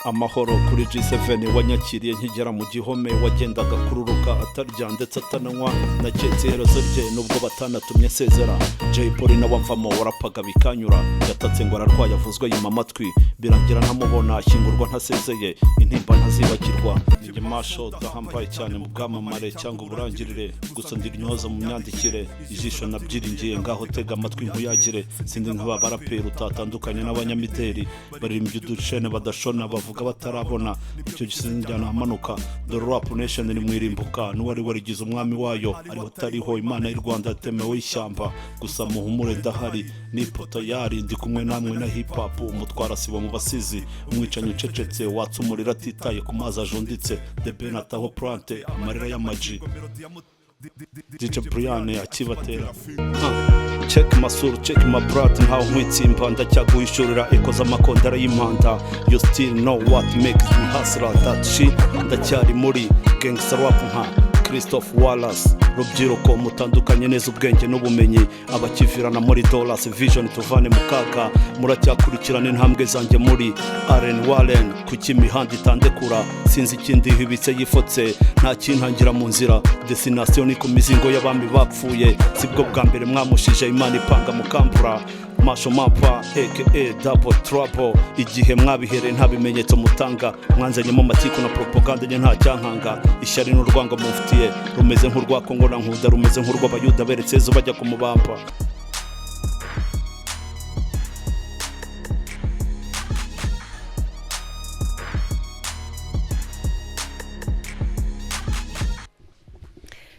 Amahoro kuri G7 wanyakiriye nkigera mu gihome, wagendaga kururuka atarya ndetse atananywa. Naketse iherezo rye nubwo batanatumye nsezera. Jay Polly nawe amvamo, warapaga bikanyura. Yatatse ngo ararwaye, avuzwe yima amatwi, birangira ntamubona, ashyingurwa ntasezeye. Intimba ntazibagirwa. Ninjye Masho udahambaye cyane mu bwamamare cyangwa uburangirire, gusa ndi intyoza mu myandikire. Ijisho nabyiringiye, ngaho tega amatwi nkuyagire. Sindi nk'aba baraperi utatandukanye n'abanyamideli baririmbye uducene badashona, bavuga batarabona. Icyo gisize njyana amanuka. Dore Rap Nation ni mwirimbuka, n'uwari warigize umwami wayo ariho atariho. Imana y'u Rwanda yatemewe ishyamba, gusa muhumure ndahari, nipo tayari, ndi kumwe namwe na hip hop. Umutwara sibo mu basizi, umwicanyi ucecetse watsa umuriro atitaye ku mazi ajunditse. The Ben ataho plante amarira y'amaji, DJ Brian akibatera. Check my soul, check my blood, ntaho nkwitsimba, ndacyaguhishurira eko z'amakondera y'impanda. You still know what makes me hustler, that shit. Ndacyari muri gangster rap nka Christophe Wallace. Rubyiruko, mutandukanye neza ubwenge n'ubumenyi, abakivirana muri dollars vision, tuvane mu kaga. Muracyakurikirana intambwe zanjye muri Allen Warren. Kuki imihanda itandekura? Sinzi ikindi hibitse yifotse, nta kintangira mu nzira. Destination ni ku mizingo y'abami bapfuye. Sibwo bwa mbere mwamushije Imana ipanga mukambura. Masho Mapa aka Double Trouble, igihe mwabihereye nta bimenyetso mutanga, mwanzanyemo amatiku na propaganda, njye nta cyankanga. Ishyari n'urwango mumfitiye rumeze nk'urwa Kongo na Nkunda, rumeze nk'urw'Abayuda beretse Yezu bajya kumubamba.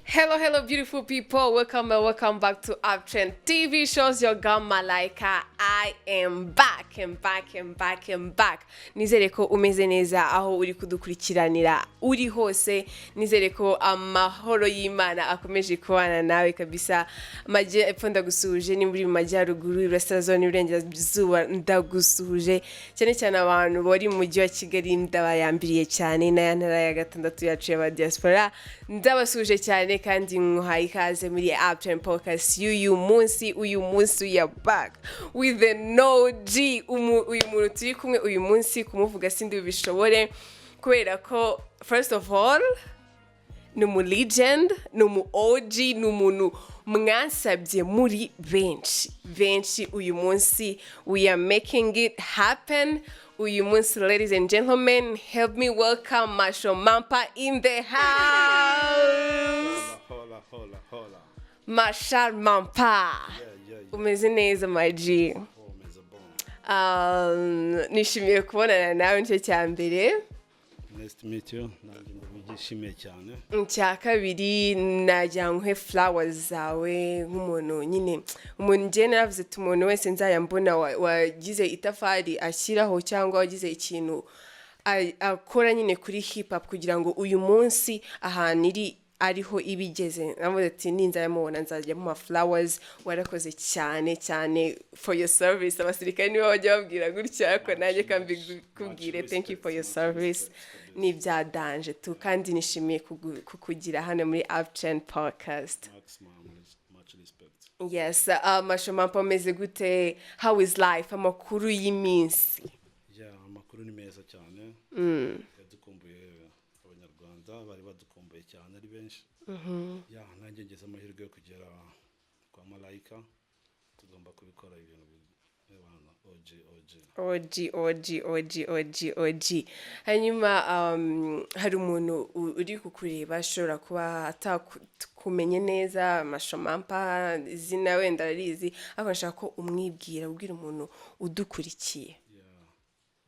Hello, hello, beautiful people. Welcome and welcome back to Uptrend TV shows. Your girl Malaika. I am back and back and back and back. Nizere ko umeze neza aho uri kudukurikiranira uri hose. Nizere ko amahoro y'Imana akomeje kubana nawe kabisa. Amajyepfo ndagusuhuje, ni muri mu majyaruguru, iburasirazuba n'iburengerazuba ndagusuhuje. Cyane cyane abantu bari mu mujyi wa Kigali ndabayambiriye cyane, n'aya ntara ya gatandatu yacu y'aba diaspora ndabasuhuje cyane, kandi nkuhaye ikaze muri Uptrend Podcast y'uyu munsi. Uyu munsi we are back with the no G. Uyu muntu turi kumwe uyu munsi, kumuvuga sindi bubishobore, kubera ko first of all ni umu legend, ni umu OG, ni umuntu mwansabye muri benshi benshi. Uyu munsi we are making it happen. Uyu munsi, ladies and gentlemen, help me welcome Masho Mampa in the house. Hola, hola, hola. Mashal Mampa. Yeah. Umeze neza, my G? Oh, meze bon. Nishimiye kubonana nawe, nicyo cya mbere. Nice to meet you. Nanjye ndabyishimiye cyane. Icya kabiri, najya nkuhe flowers zawe nk'umuntu nyine, umuntu njye naravuze ati umuntu wese nzajya mbona wagize itafari ashyiraho cyangwa wagize ikintu akora nyine kuri hip hop kugira ngo uyu munsi ahantu iri ariho iba igeze, navuze ati ninzajya mubona nzajya muha flowers. Warakoze cyane cyane for your service. Abasirikare nibo bajya babwira gutya, ariko nanjye kambikubwire, thank you for your service. Ni ibya danger tu, kandi nishimiye kukugira hano muri Uptrend Podcast. Maximum much respect. Yes, Masho Mampa, ameze gute? How is life? Amakuru y'iminsi? Yeah, amakuru ni meza cyane. Yadukumbuye, Abanyarwanda bari badukumbuye cyane ari benshi. Yeah, nanjye ngeze amahirwe yo kugera kwa Malayika, tugomba kubikora ibintu abantu OG OG. OG OG OG OG OG. Hanyuma hari umuntu uri kukureba ashobora kuba atakumenye neza. Masho Mampa izina wenda ararizi, ariko nshaka ko umwibwira, ubwira umuntu udukurikiye. Yeah.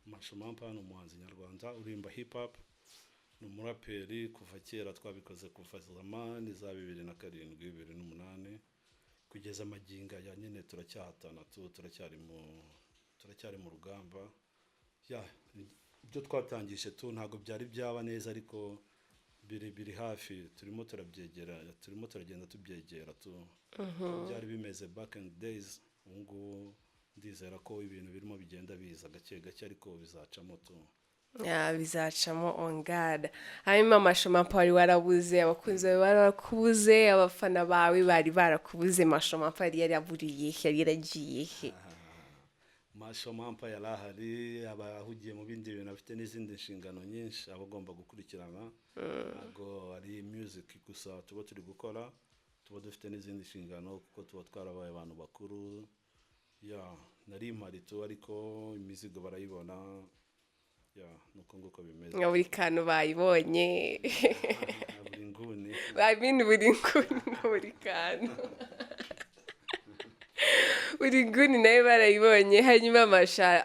Masho Mampa ni umuhanzi nyarwanda uririmba hip hop, ni umuraperi kuva kera. Twabikoze kuva zamani za 2007, 2008, kugeza amagingo aya nyine turacyahatana tu, turacyari mu rugamba. Yeah, ibyo twatangije tu ntabwo byari byaba neza, ariko biri hafi, turimo turabyegera, turimo turagenda tubyegera tu. Uko byari bimeze back in days, ubu ngubu ndizera ko ibintu birimo bigenda biza gake gake, ariko bizacamo tu. Yeah, bizacamo on God. Hanyuma Masho Mampa, wari warabuze, abakunzi bawe bari barakubuze, abafana bawe bari barakubuze. Masho Mampa yari yaraburiye he? Yari yaragiye he? Masho Mampa yari ahari, aba ahugiye mu bindi bintu, afite n'izindi nshingano nyinshi aba agomba gukurikirana. Ntabwo ari music gusa tuba turi gukora, tuba dufite n'izindi nshingano kuko tuba twarabaye abantu bakuru. Ya, nari mpari tu, ariko imizigo barayibona. Ya, nuko nguko bimeze. Nka buri kantu bayibonye. Buri nguni. I mean, buri nguni na buri kantu, buri nguni nayo barayibonye. Hanyuma Masha,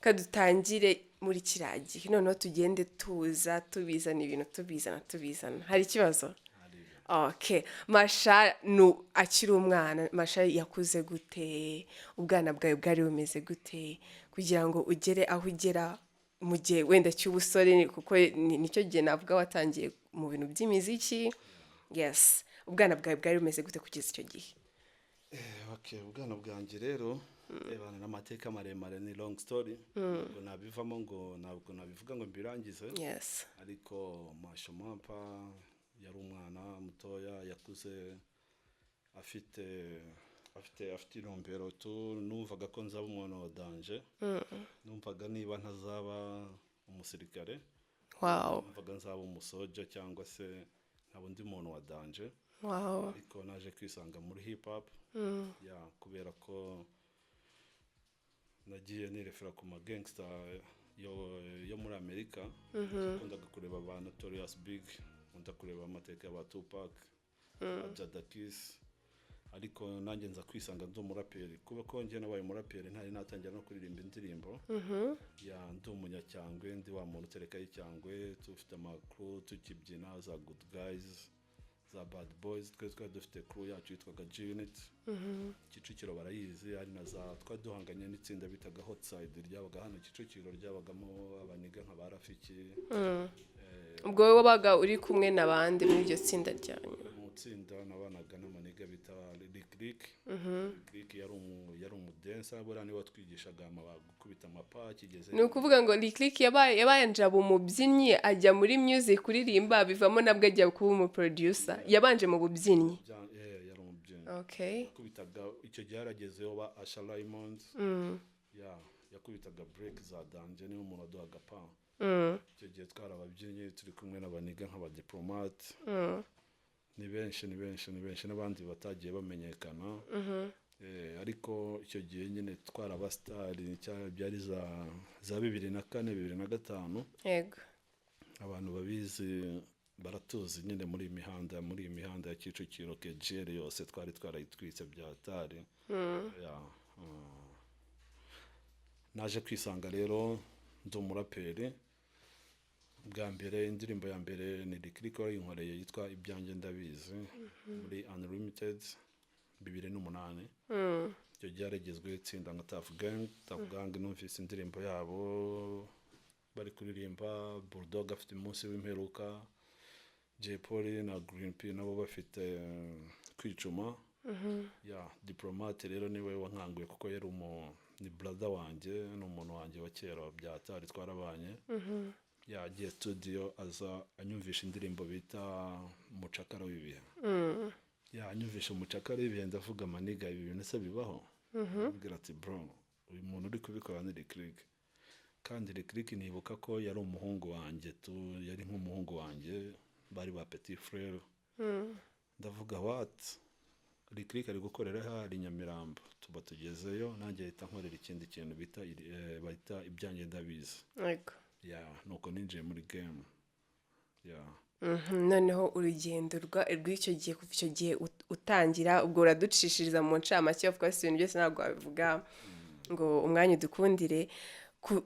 kadutangire muri kiriya gihe, noneho tugende tuza tubizana ibintu, tubizana tubizana. Hari ikibazo? Okay, Masha nu akiri umwana, Masha yakuze gute? Ubwana bwawe bwari bumeze gute kugira ngo ugere aho ugera mu gihe wenda cy'ubusore, kuko nicyo gihe navuga watangiye mu bintu by'imiziki? Yes, ubwana bwawe bwari bumeze gute kugeza icyo gihe? Okay, ubwana bwanjye rero, ebana n'amateka maremare, ni long story, ntabwo nabivamo ngo, ntabwo nabivuga ngo mbirangize. Ariko Masho Mampa yari umwana mutoya yakuze afite intumbero tu. Numvaga ko nzaba umuntu wa danger. Numvaga niba ntazaba umusirikare, numvaga nzaba umusoja cyangwa se nkaba undi muntu wa danger. Ariko naje kwisanga muri hip hop, ya, kubera ko nagiye nirefera ku ma gangster yo muri Amerika. Nakundaga kureba ba Notorious Big, nkunda kureba amateka y'aba Tupac, ba Jadakiss, ariko nanjye nza kwisanga ndi umuraperi, kuba ko njye nabaye umuraperi ntari natangira no kuririmba indirimbo. Ya, ndi umunyacyangwe, ndi wa muntu uterekaho icyangwe, tufite amakuru, tukibyina za Good Guys, za Bad Boys. Twe twari dufite crew yacu yitwaga G Unit, Kicukiro barayizi. Hari na za twari duhanganye n'itsinda bitaga Hot Side ryabaga hano Kicukiro, ryabagamo abaniga nka ba Rafiki. Ubwo wowe wabaga uri kumwe n'abandi muri iryo tsinda ryanyu? Mu tsinda nabanaga n'amaniga bita Rick Rick. Rick yari umudancer, buriya niwe watwigishaga gukubita amapa kigeze. Ni ukuvuga ngo Lick yabaye aba umubyinnyi, ajya muri music kuririmba, bivamo nabwo ajya kuba umuproducer. Yabanje mu bubyinnyi? Yari umubyinnyi. Yakubitaga, icyo gihe yaragezeho ba Asha Raymond. Ya, yakubitaga break za danger, niwe umuntu waduhaga pa. Icyo gihe twari ababyinnyi turi kumwe n'abaniga nk'abadiplomate. Ni benshi, ni benshi, ni benshi, n'abandi batagiye bamenyekana. Ariko icyo gihe nyine twari abasitari, byari za 2004, 2005. Abantu babizi baratuzi nyine muri iyi mihanda ya Kicukiro, KGL yose twari twarayitwitse bya hatari. Ya, naje kwisanga rero ndi umuraperi. Bwa mbere, indirimbo ya mbere ni Lick wayinkoreye yitwa "Ibyanjye Ndabizi" muri Unlimited 2008. Icyo gihe yaragezweho itsinda nka Tuff Gang. Tuff Gang, numvise indirimbo yabo bari kuririmba, Bulldog afite "Umunsi w'Imperuka", Jay Polly na Green P nabo bafite "Kwicuma". Ya, Diplomate rero niwe wankanguye, kuko yari umu ni brother wanjye, ni umuntu wanjye wa kera bya hatari, twarabanye. Yagiye studio, aza anyumvisha indirimbo bita "Umucakara w'Ibihe". Yanyumvisha "Umucakara w'Ibihe", ndavuga: "Maniga, ibi bintu se bibaho?" Ambwira ati: "Bro, uyu muntu uri kubikora ni Lick Lick." Kandi Lick Lick nibuka ko yari umuhungu wanjye tu, yari nk'umuhungu wanjye, bari ba petit frère. Ndavuga: "What? Lick Lick ari gukorera hari i Nyamirambo?" Tuba tugezeyo, nanjye ahita nkorera ikindi kintu bita bahita "Ibyanjye Ndabizi". Ya, nuko ninjiye muri game, ya. Noneho urugendo rw'icyo gihe, kuva icyo gihe utangira, ubwo uraducishiriza mu ncamake, of course ibintu byose ntabwo wabivuga ngo umwanya udukundire.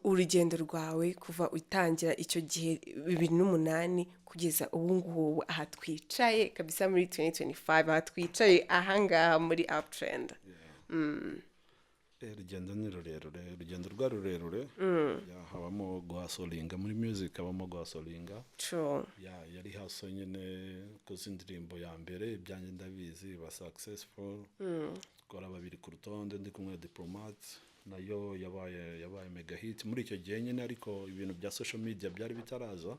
Urugendo rwawe kuva utangira icyo gihe 2008 kugeza ubu ngubu aha twicaye kabisa muri 2025, aha twicaye ahangaha muri Uptrend. Urugendo ni rurerure, urugendo rwa rurerure. Ya, habamo guhustlinga muri music, habamo guhustlinga. Ya, yari hustle nyine, koze indirimbo ya mbere "Ibyanjye Ndabizi" ba successful, twara babiri ku rutonde, ndi kumwe na Diplomate. Nayo yabaye mega hit muri icyo gihe nyine, ariko ibintu bya social media byari bitaraza.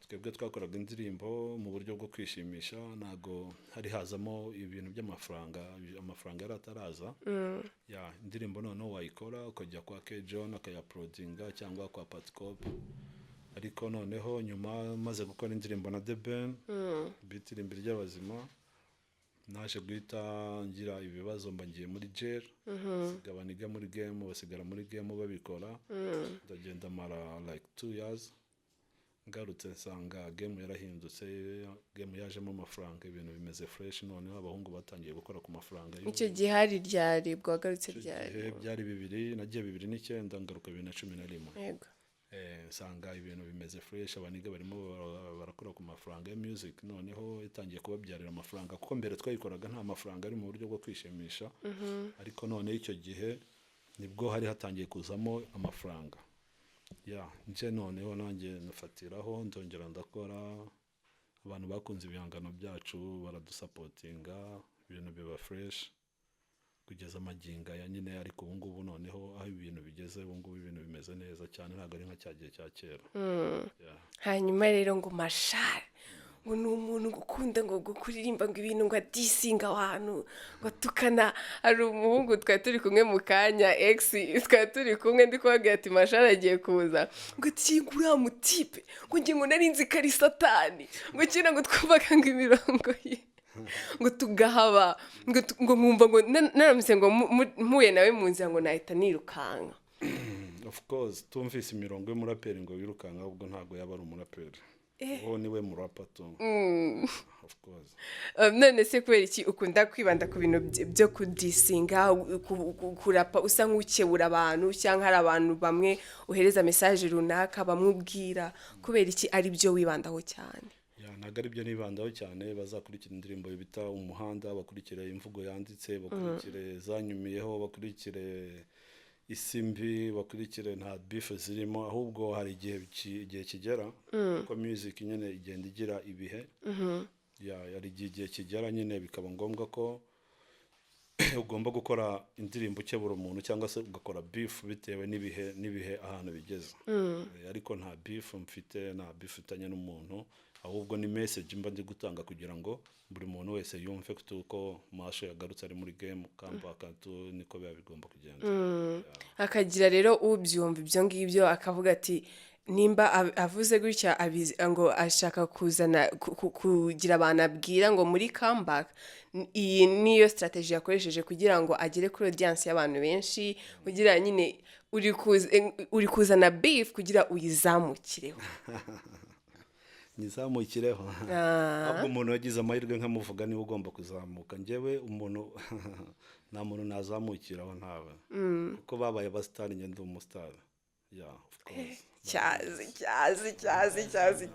Twebwe twakoraga indirimbo mu buryo bwo kwishimisha, ntago hari hazamo ibintu by'amafaranga, amafaranga yari ataraza. Ya, indirimbo noneho wayikora ukajya kwa K John akayauploadinga cyangwa kwa Patkop. Ariko noneho nyuma maze gukora indirimbo na The Ben bita "Irimbi ry'Abazima", naje guhita ngira ibibazo, mba ngiye muri jail, nsiga abaniga muri game, basigara muri game babikora. Ndagenda mara like 2 years, ngarutse nsanga game yarahindutse, game yajemo amafaranga, ibintu bimeze fresh. Noneho abahungu batangiye gukora ku mafaranga. Icyo gihe hari ryari? Ubwo wagarutse Icyo ryari? gihe byari bibiri, nagiye 2009, ngaruka 2011. Nsanga ibintu bimeze fresh, abaniga barimo barakora ku mafaranga ya music, noneho itangiye kubabyarira amafaranga, kuko mbere twayikoraga nta mafaranga, ari mu buryo bwo kwishimisha. Ariko noneho icyo gihe nibwo hari hatangiye kuzamo amafaranga. Ya, nje noneho nanjye nafatiraho, ndongera ndakora, abantu bakunze ibihangano byacu, baradusupportinga, ibintu biba fresh kugeza amagingo aya nyine. Ariko ubu ngubu noneho aho ibintu bigeze ubu ngubu, ibintu bimeze neza cyane, ntabwo ari nka cya gihe cya kera. Yeah. Hanyuma rero ngo Mashari ngo ni umuntu ngo ukunda ngo kuririmba ngo ibintu ngo adissinga abantu, ngo atukana. Hari umuhungu twari turi kumwe mu kanya, ex twari turi kumwe, ndi kubabwira ati Mashari agiye kuza, ngo ati ngo uriya mutipe ngo nge ngo nari nzi ko ari satani, ngo kera ngo twumvaga ngo imirongo ye ngo tugahaba, ngo nkumva ngo naramutse ngo mpuye nawe mu nzira ngo nahita nirukanka. Of course, tumvise imirongo y'umuraperi ngo wirukanka, ahubwo ntabwo yaba ari umuraperi, uwo niwe murapa tu, of course. None se kubera iki ukunda kwibanda ku bintu byo kudissinga, kurapa usa nk'ukebura abantu, cyangwa hari abantu bamwe uhereza message runaka bamubwira? Kubera iki ari byo wibandaho cyane? Ya, ntabwo ari byo nibandaho cyane. Bazakurikira indirimbo bita "Umuhanda", bakurikire "Imvugo Yanditse", bakurikire "Zanyumiyeho", bakurikire "Isi Mbi", bakurikire "Nta Beef Zirimo". Ahubwo hari igihe kigera, kuko music nyine igenda igira ibihe. Ya, hari igihe kigera nyine bikaba ngombwa ko ugomba gukora indirimbo ukebura umuntu cyangwa se ugakora beef, bitewe n'ibihe ahantu bigeze. Ariko nta beef mfite, nta beef mfitanye n'umuntu, ahubwo ni message mba ndi gutanga kugira ngo buri muntu wese yumve ko Masho yagarutse, ari muri game, comeback tu, niko biba bigomba kugenda. Hakagira rero ubyumva ibyo ngibyo akavuga ati nimba avuze gutya ngo ashaka kuzana kugira abantu abwira ngo muri comeback, iyi niyo strategy yakoresheje kugira ngo agere kuri audience y'abantu benshi, kugira nyine uri kuzana beef kugira uyizamukireho. Nyizamukireho? Ahubwo umuntu wagize amahirwe nkamuvuga niwe ugomba kuzamuka. Njyewe umuntu, nta muntu nazamukiraho, ntawe, kuko babaye abasitari, njye ndi umusitari, yeah, of course. Cyazi cyazi cyazi cyazi.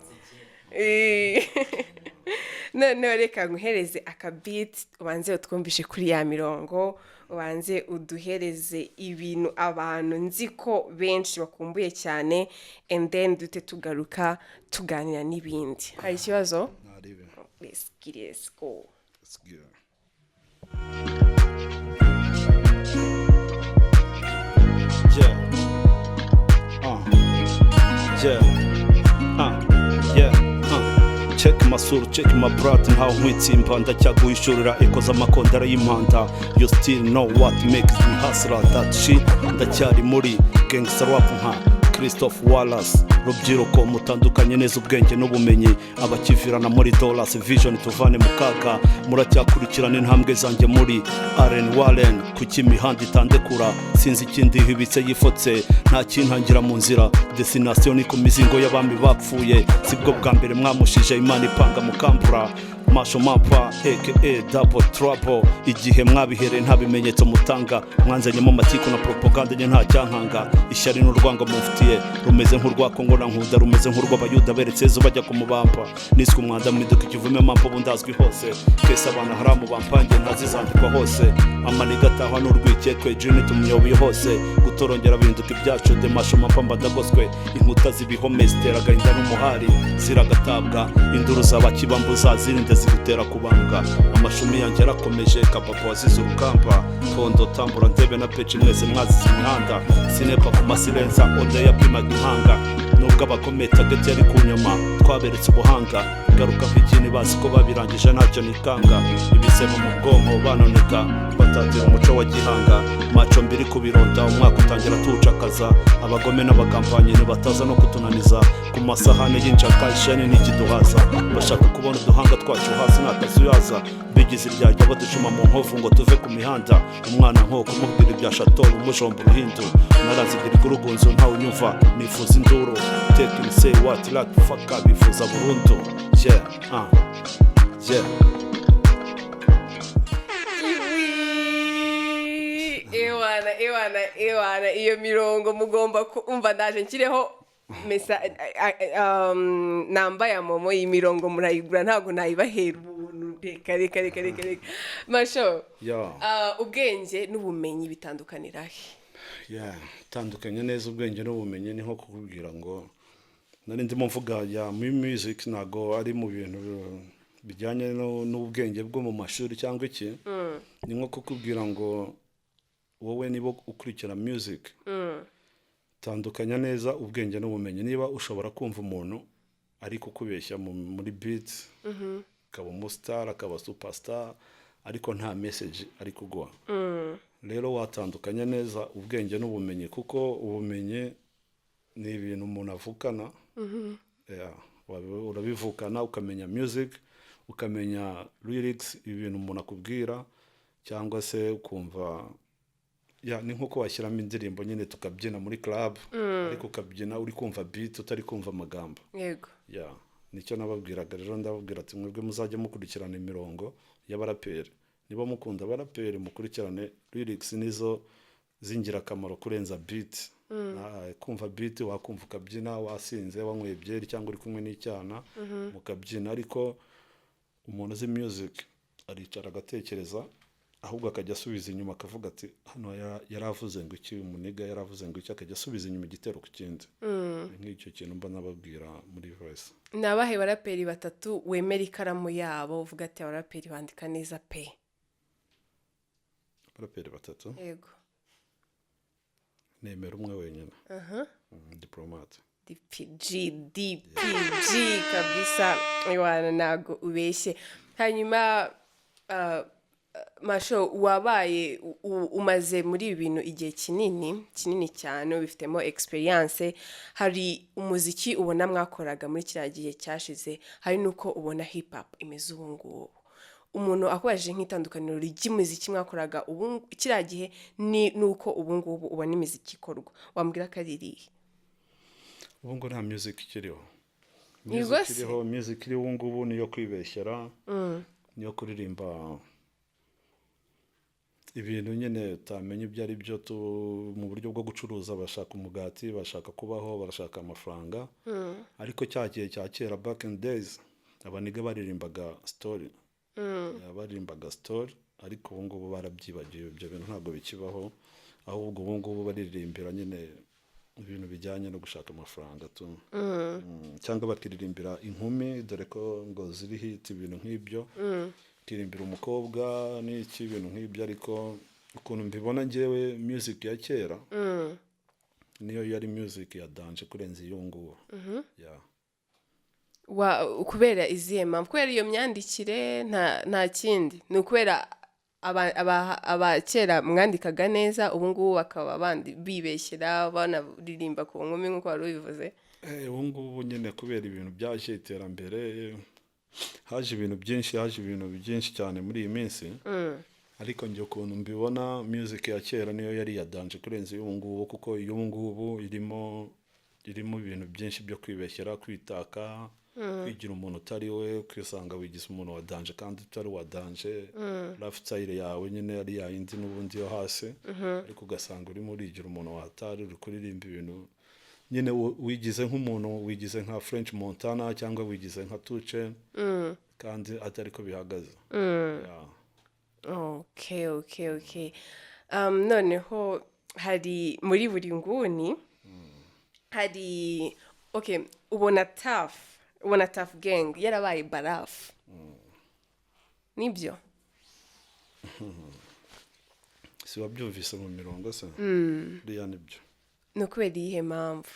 Noneho reka nguhereze akabeat, ubanze utwumvishe kuri ya mirongo, ubanze uduhereze ibintu abantu nzi ko benshi bakumbuye cyane, and then dute tugaruka tuganira n'ibindi. Hari ikibazo? Ntaribe. Let's get it, let's go. Let's go. Yeah. Yeah. Yeah. Check my soul, check my blood, ntaho nkwitsimba, ndacyaguhishurira eko z'amakondera y'impanda. You still know what makes me hustler that shit. Ndacyari muri gangster rap nka Christophe Wallace. Rubyiruko, mutandukanye neza ubwenge n'ubumenyi, abakivirana muri dollars vision, tuvane mu kaga. Muracyakurikirana intambwe zanjye muri Allen Warren, kuki imihanda itandekura? Sinzi ikindi hibitse yifotse, nta kintangira mu nzira. Destination ni ku mizingo y'abami bapfuye. Sibwo bwa mbere mwamushije Imana ipanga mukambura. Masho Mapa aka Double Trouble, igihe mwabihereye nta bimenyetso mutanga, mwanzanyemo amatiku na propaganda, njye nta cyankanga. Ishyari n'urwango mufitiye. Rukomeye rumeze nk'urwa Kongo na Nkunda, rumeze nk'urw'Abayuda beretse Yezu bajya kumubamba. Niswe umwanda mu iduka ikivume, mpamvu ubu ndazwi hose. Twese abana haramu bampange ntazizandikwa hose. Amaniga atahwa n'urwikekwe, jini tumuyoboye hose. Gutorongera bihinduka ibyacu, demasho mapamba ndagoswe. Inkuta z'ibihome zitera agahinda n'umuhari, ziragatabwa. Induru z'abakibambuza zirinde zigutera kubambwa. Amashumi yanjye yarakomeje, kapapa wazize urugamba. Kondo tambura ndebe na peci, mwese mwazize imihanda. Sinepa ku masilenza, oda yapimaga impanga. Nubwo abakomeye target yari ku nyama, twaberetse ubuhanga. Garuka nk'ikini bazi ko babirangije, ntacyo nikanga. Ibisebo mu bwonko banoneka, batatira umuco wa gihanga. Maco mbiri ku bironda, umwaka utangira tuwucakaza. Abagome n'abagambanyi ntibataza no kutunaniza. Ku masahane y'injaka, isheni ntikiduhaza. Bashaka kubona uduhanga twacu hasi, nta kazuyaza. Bigize iryarya, baducuma mu nkovu ngo tuve ku mihanda. Umwana nko kumubwira ibya shato, umujomba uruhindu. Narazigira igurugunzu, ntawe unyumva, nifuza induru. Take and say what like fuck, bifuza burundu. Yeah, yeah. Iwi! Ewana, ewana, ewana, iyo mirongo mugomba kumva. Ndaje nshyireho mesa namba ya MoMo. Iyi mirongo murayigura, ntabwo nayibahera ubuntu. Reka, reka, reka, reka, reka, Masho. Yeah. Ubwenge n'ubumenyi bitandukanira he? Yeah, tandukanye neza. Ubwenge n'ubumenyi ni nko kukubwira ngo nari ndimo mvuga ya muri music, ntago ari mu bintu bijyanye n'ubwenge bwo mu mashuri cyangwa iki. Ni nko kukubwira ngo wowe niba ukurikira music, tandukanya neza ubwenge n'ubumenyi. Niba ushobora kumva umuntu ari kukubeshya muri beat, akaba umustar, akaba superstar, ariko nta message ari kuguha. Rero watandukanya neza ubwenge n'ubumenyi, kuko ubumenyi ni ibintu umuntu avukana. Yeah, urabivukana, ukamenya music, ukamenya lyrics, ibintu umuntu akubwira, cyangwa se ukumva ya ni nkuko washyiramo indirimbo nyine tukabyina muri club, ariko ukabyina uri kumva beat, utari kumva amagambo. Ya, nicyo nababwiraga rero. Ndababwira ati mwebwe muzajya mukurikirana imirongo y'abaraperi. Niba mukunda abaraperi, mukurikirane lyrics, nizo z'ingirakamaro kurenza beat. Kumva beat wakumva ukabyina wasinze, wanyweye byeri, cyangwa uri kumwe n'icyana mukabyina. Ariko umuntu uzi music aricara agatekereza, ahubwo akajya asubiza inyuma akavuga ati hano yaravuze ngo iki, umuniga yaravuze ngo iki, akajya asubiza inyuma igitero ku kindi. Ni nk'icyo kintu mba nababwira muri verse. Ni abahe baraperi batatu wemera ikaramu yabo, uvuga ati abaraperi bandika neza pe? Abaraperi batatu? Yego. Nemera umwe wenyine. Diplomate. DPG, DPG kabisa. Iwana, ntabwo ubeshye. Hanyuma Masho, wabaye umaze muri ibi bintu igihe kinini kinini cyane, ubifitemo experience. Hari umuziki ubona mwakoraga muri kiriya gihe cyashize, hari n'uko ubona hip hop imeze ubu ngubu. Umuntu akubajije nk'itandukaniro ry'imiziki mwakoraga ubu kiriya gihe ni n'uko ubu ngubu ubona imiziki ikorwa, wambwira ko ari irihe? Ubu ngubu nta music ikiriho. Ni Music rwose? iriho, music iriho ubu ngubu niyo kwibeshyera, niyo kuririmba ibintu nyine utamenya ibyo ari byo tu mu buryo bwo gucuruza. Bashaka umugati, bashaka kubaho, barashaka amafaranga. Ariko cya gihe cya kera, back in days, abaniga baririmbaga story. Yeah, baririmbaga story, ariko ubu ngubu barabyibagiwe, ibyo bintu ntabwo bikibaho. Ahubwo ubu ngubu baririmbira nyine ibintu bijyanye no gushaka amafaranga tu. Cyangwa bakiririmbira inkumi, dore ko ngo ziri hit, ibintu nk'ibyo, ukirimbira umukobwa n'iki, ibintu nk'ibyo. Ariko ukuntu mbibona njyewe, music ya kera niyo yari music ya danger kurenza iyo ngubu. Yeah. Kubera izihe mpamvu? Kubera iyo myandikire, nta kindi? Ni ukubera aba kera mwandikaga neza, ubu ngubu bakaba bandi bibeshyera, banaririmba ku nkumi nk'uko wari ubivuze? Ubu ngubu nyine kubera ibintu byaje, iterambere, haje ibintu byinshi, haje ibintu byinshi cyane muri iyi minsi. Ariko njye ukuntu mbibona, music ya kera niyo yari iya danger kurenza iy'ubu ngubu, kuko iy'ubu ngubu irimo ibintu byinshi byo kwibeshyera, kwitaka, kwigira umuntu utari we, kwisanga wigize umuntu wa danger kandi utari uwa danger. Lifestyle yawe nyine ari yayindi n'ubundi yo hasi, ariko ugasanga urimo urigira umuntu wa hatari, uri kuririmba ibintu. Nyine wigize nk'umuntu, wigize nka French Montana cyangwa wigize nka 2 Chainz, kandi atari ko bihagaze. Yeah. Okay. Noneho hari muri buri nguni hari, okay, ubona Tuff Gang yarabaye barafu, nibyo? Si wabyumvise mu mirongo se? Buriya nibyo. Ni ukubera iyihe mpamvu?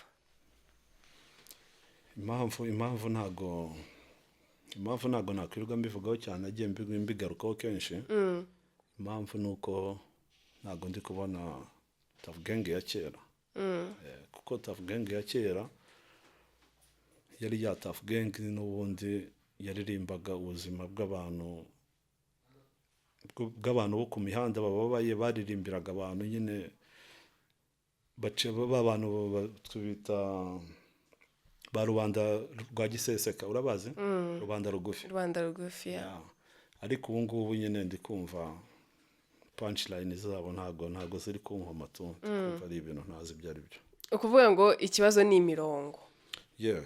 Impamvu ntago nakwirirwa mbivugaho cyane, nagiye mbigarukaho kenshi. Impamvu ni uko ntago ndi kubona Tuff Gang ya kera. Kuko Tuff Gang ya kera yari ya Tuff Gang n'ubundi yaririmbaga ubuzima bw'abantu bo ku mihanda bababaye, baririmbiraga abantu nyine bace ba bantu tubita ba rubanda rwa giseseka, urabazi, rubanda rugufi. Rubanda rugufi, ya. Yeah. Ariko ubu ngubu nyine ndi kumva punchline zabo ntago ziri kunkoma tu. Ndi kumva ari ibintu ntazi ibyo ari byo. Ukuvuga ngo ikibazo ni imirongo? Yeah.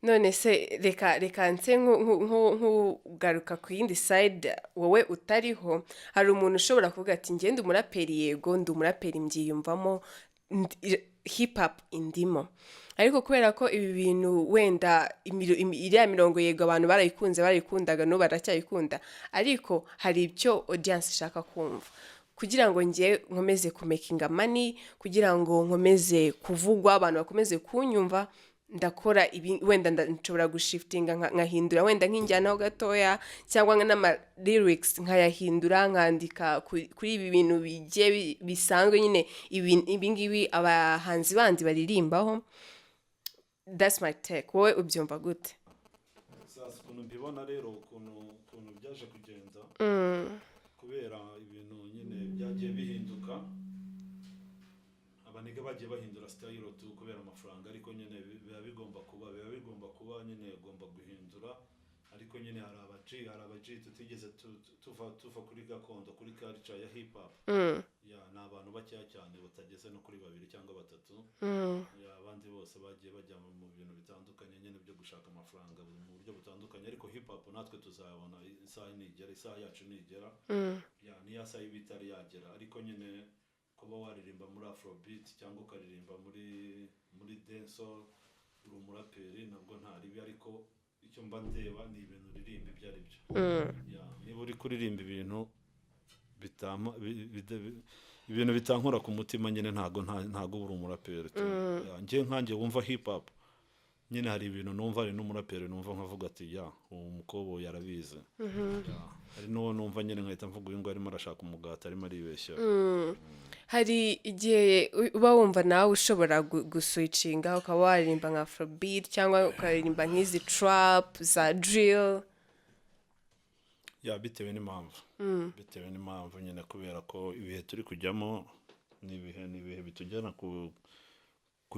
None se reka nse nkugaruka ku yindi side wowe utariho. Hari umuntu ushobora kuvuga ati: "Ngende umuraperi, yego ndi umuraperi, mbyiyumvamo, hip hop indimo, ariko kubera ko ibi bintu wenda iriya mirongo, yego abantu barayikunze, barayikundaga, n'ubu baracyayikunda, ariko hari ibyo audience ishaka kumva kugira ngo njye nkomeze kumakinga money, kugira ngo nkomeze kuvugwa, abantu bakomeze kunyumva, ndakora ibi, wenda nshobora gushiftinga nkahindura wenda nk'injyanaho gatoya cyangwa n'ama lyrics nkayahindura, nkandika kuri ibi bintu bigiye bisanzwe nyine, ibi ngibi abahanzi bandi baririmbaho." That's my take. Wowe ubyumva gute? Sasa ukuntu mbibona rero, ukuntu byaje kugenda, kubera ibintu nyine byagiye bihinduka, abanigga bagiye bahindura style tu kubera amafaranga. Ariko nyine biba bigomba kuba nyine ugomba guhindura. Ariko nyine hari abaji tutigeze tuva kuri gakondo, kuri culture ya hip hop. Ya, ni abantu bakeya cyane batageze no kuri babiri cyangwa batatu. Ya, abandi bose bagiye bajya mu bintu bitandukanye nyine byo gushaka amafaranga mu buryo butandukanye. Ariko hip hop natwe tuzabona isaha nigera, isaha yacu nigera. Ya, niyo saha iba itari yagera. Ariko nyine kuba waririmba muri afrobeat cyangwa ukaririmba muri dancehall uri umuraperi, nabwo nta ribi. Ariko icyo mba ndeba ni ibintu uririmba ibyo ari byo. Ya, niba uri kuririmba ibintu bitama ibintu bitankora ku mutima nyine, ntago uri umuraperi tu. Ya, njye nkanjye wumva hip hop nyine, hari ibintu numva, hari n'umuraperi numva nkavuga ati: "Ya, uwo mukobwa yarabizi." Ya, hari n'uwo numva nyine nkahita mvuga: "Uyu nguyu arimo arashaka umugati, arimo aribeshya." Hari igihe uba wumva nawe ushobora guswitchinga, ukaba waririmba nka afrobeat cyangwa ukaririmba nk'izi trap za drill? Ya, bitewe n'impamvu nyine, kubera ko ibihe turi kujyamo ni ibihe bitugera ku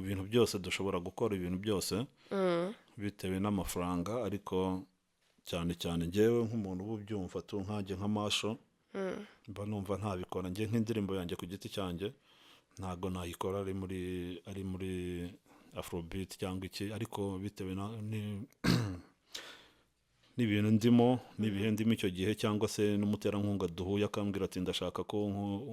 bintu byose, dushobora gukora ibintu byose bitewe n'amafaranga. Ariko cyane cyane ngewe nk'umuntu uba ubyumva tu, nkanjye nka Masho, mba numva ntabikora. Njye nk'indirimbo yanjye ku giti cyanjye ntabwo nayikora ari muri afrobeat cyangwa iki. Ariko bitewe n'ibintu ndimo, n'ibihe ndimo icyo gihe, cyangwa se n'umuterankunga duhuye akambwira ati: "Ndashaka ko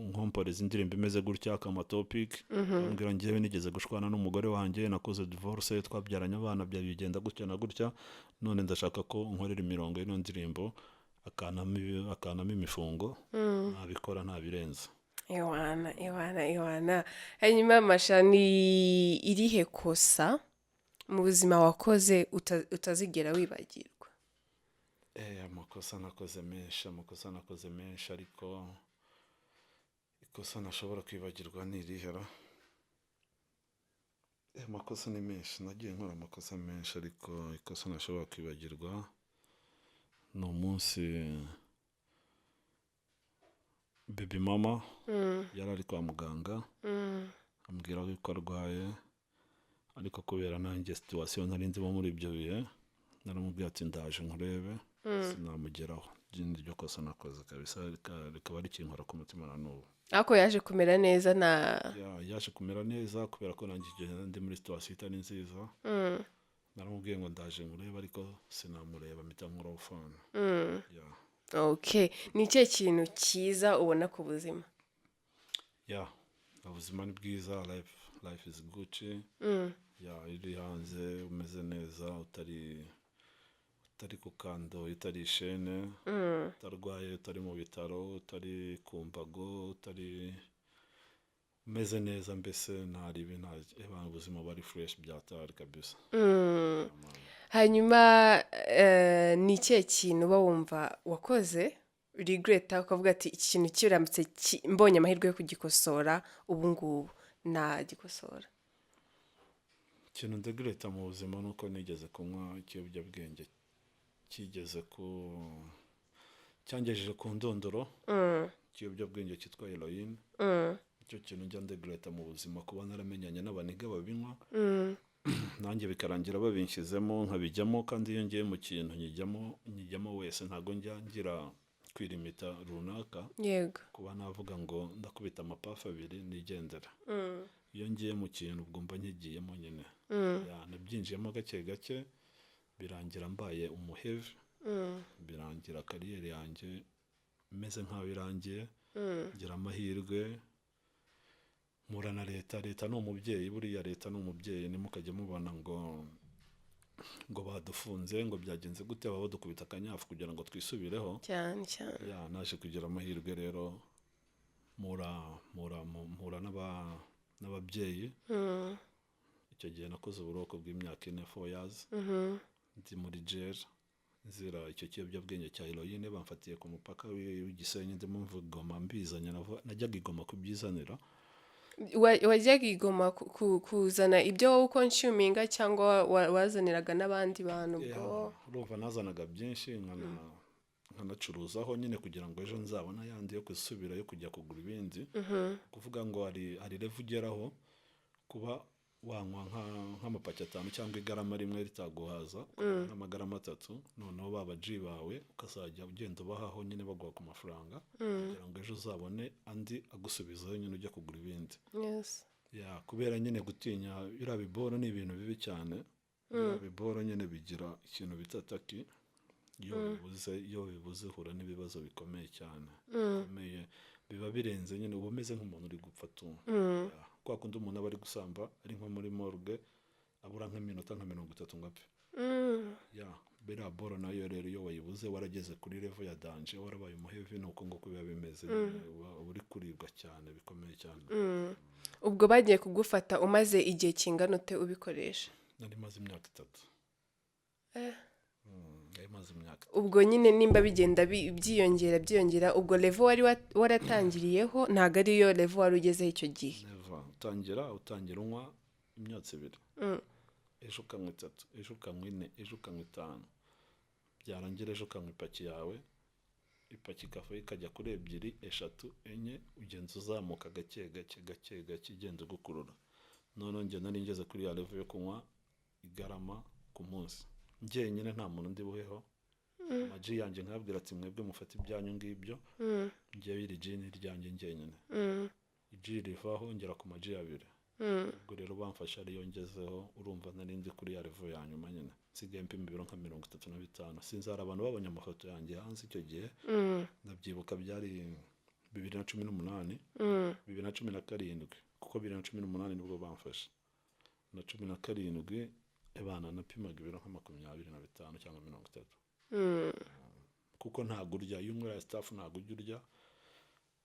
nkomporeza indirimbo imeze gutya," akampa topic, akambwira: "Ngewe nigeze gushwana n'umugore wanjye, nakoze divorce, twabyaranye abana, bya bigenda gutya na gutya, none ndashaka ko nkorera imirongo y'ino ndirimbo," akanamo imifungo, nabikora ntabirenze. Ewana, ewana, ewana! Hanyuma Masha, ni irihe kosa mu buzima wakoze utazigera wibagirwa? Amakosa nakoze menshi, amakosa nakoze menshi, ariko ikosa ntashobora kwibagirwa ni irihera? Amakosa ni menshi, nagiye nkora amakosa menshi, ariko ikosa ntashobora kwibagirwa ni umunsi baby mama yari ari kwa muganga, ambwira yuko arwaye. Ariko kubera nanjye situation nari ndimo muri ibyo bihe, naramubwiye ati: "Ndaje nkurebe." Sinamugeraho. Iryo kosa nakoze kabisa rikaba rikinkora ku mutima na n'ubu. Ariko yaje kumera neza na? Yaje kumera neza, kubera ko nanjye igihe ndi muri situation itari nziza, naramubwiye ngo ndaje nkurebe, ariko sinamureba, mpita nkuraho phone. Yeah. Okay, ni ikihe kintu cyiza ubona ku buzima? Yeah, ubuzima ni bwiza, life is Gucci. Yeah, iyo uri hanze umeze neza, utari ku kando, utari ishene, utarwaye, utari mu bitaro, utari ku mbago, utari umeze neza, mbese nta ribi, nta ubuzima buba ari fresh byatari kabisa. Hanyuma ni ikihe kintu uba wumva wakoze regretta, ukavuga ati: "Iki kintu kiramutse mbonye amahirwe yo kugikosora ubu ngubu, nagikosora"? Ikintu ndegretta mu buzima ni uko nigeze kunywa ikiyobyabwenge kigeze ku cyangejeje ku ndunduro, ikiyobyabwenge cyitwa heroin. Icyo kintu njya ndegretta mu buzima, kuba naramenyanye n'abanigga babinywa, nanjye bikarangira babinshyizemo nkabijyamo. Kandi iyo ngiye mu kintu nkijyamo wese, ntabwo njya ngira kwirimita runaka, kuba navuga ngo ndakubita amapafu abiri nigendera. Iyo ngiye mu kintu, ubwo mba nkigiyemo nyine. Yeah, nabyinjiyemo gake gake, birangira mbaye umuheavy, birangira career yanjye imeze nk'aho irangiye. Ngira amahirwe mpura na leta. Leta ni umubyeyi, buriya leta ni umubyeyi. Ntimukajye mubona ngo badufunze, ngo byagenze gute, baba badukubita akanyafu kugira ngo twisubireho. Cyane cyane. Yeah, naje kugira amahirwe rero mpura n'ababyeyi. Icyo gihe nakoze uburoko bw'imyaka 4, 4 years, ndi muri jail nzira icyo kiyobyabwenge cya heroin. Bamfatiye ku mupaka w'Igisenyi ndimo mva i Goma mbizanye. Najyaga i Goma kubyizanira. Wajyaga i Goma kuzana ibyo wowe uconsuminga, cyangwa wazaniraga n'abandi bantu ubwo? Yeah, urumva nazanaga byinshi, nkanacuruzaho nyine kugira ngo ejo nzabone ayandi yo gusubira yo kujya kugura ibindi. Kuvuga ngo hari level ugeraho, kuba wanywa nk'amapaki atanu cyangwa igarama rimwe ritaguhaza, ukanywa nk'amagarama atatu, noneho ba G bawe ukazajya ugenda ubahaho nyine, baguha ku mafaranga kugira ngo ejo uzabone andi agusubizayo nyine ujya kugura ibindi. Yeah, kubera nyine gutinya biriya biboro, ni ibintu bibi cyane. Biriya biboro nyine bigira ikintu bita taki. Iyo bibuze uhura n'ibibazo bikomeye cyane, bikomeye, biba birenze nyine, uba umeze nk'umuntu uri gupfa tu. Yeah, kwa kundi umuntu aba ari gusamba, ari nko muri morgue, abura nk'iminota nka 30 ngo apfe. Yeah, biriya boro nayo rero, iyo wayibuze warageze kuri level ya danger, warabaye umuheavy, ni uko nguko biba bimeze nyine, uba uri kuribwa cyane bikomeye cyane. Ubwo bagiye kugufata umaze igihe kingana ute ubikoresha? Nari maze imyaka 3. Nari maze imyaka 3. Ubwo nyine nimba bigenda byiyongera byiyongera, ubwo level wari waratangiriyeho ntabwo ariyo level wari ugezeho icyo gihe? Never. Utangira unywa imyotsi ibiri, ejo ukanywa itatu, ejo ukanywa ine, ejo ukanywa itanu, byarangira ejo ukanywa ipaki yawe, ipaki ikava ikajya kuri ebyiri, eshatu, enye, ugenda uzamuka gake gake gake gake, ugenda ugukurura. Noneho njye nari ngeze kuri ya level yo kunywa igarama ku munsi njyenyine, nta muntu ndi buheho. Amaji yanjye nkabwira ati: "Mwebwe mufate ibyanyu ngibyo, njyewe iri ji ni iryanjye njyenyine." Iji rivaho ngera ku maji abiri. Ubwo rero bamfashe ariyo ngezeho. Urumva nari ndi kuri ya level ya nyuma nyine, nsigaye mpima ibiro nka 35. Sinzi, hari abantu babonye amafoto yanjye hanze icyo gihe, ndabyibuka, byari 2018, 2017, kuko 2018 nibwo bamfashe, na 17. Ebana, napimaga ibiro nka 25 cyangwa 30, kuko ntabwo urya. Iyo unywera stuff ntabwo ujya urya,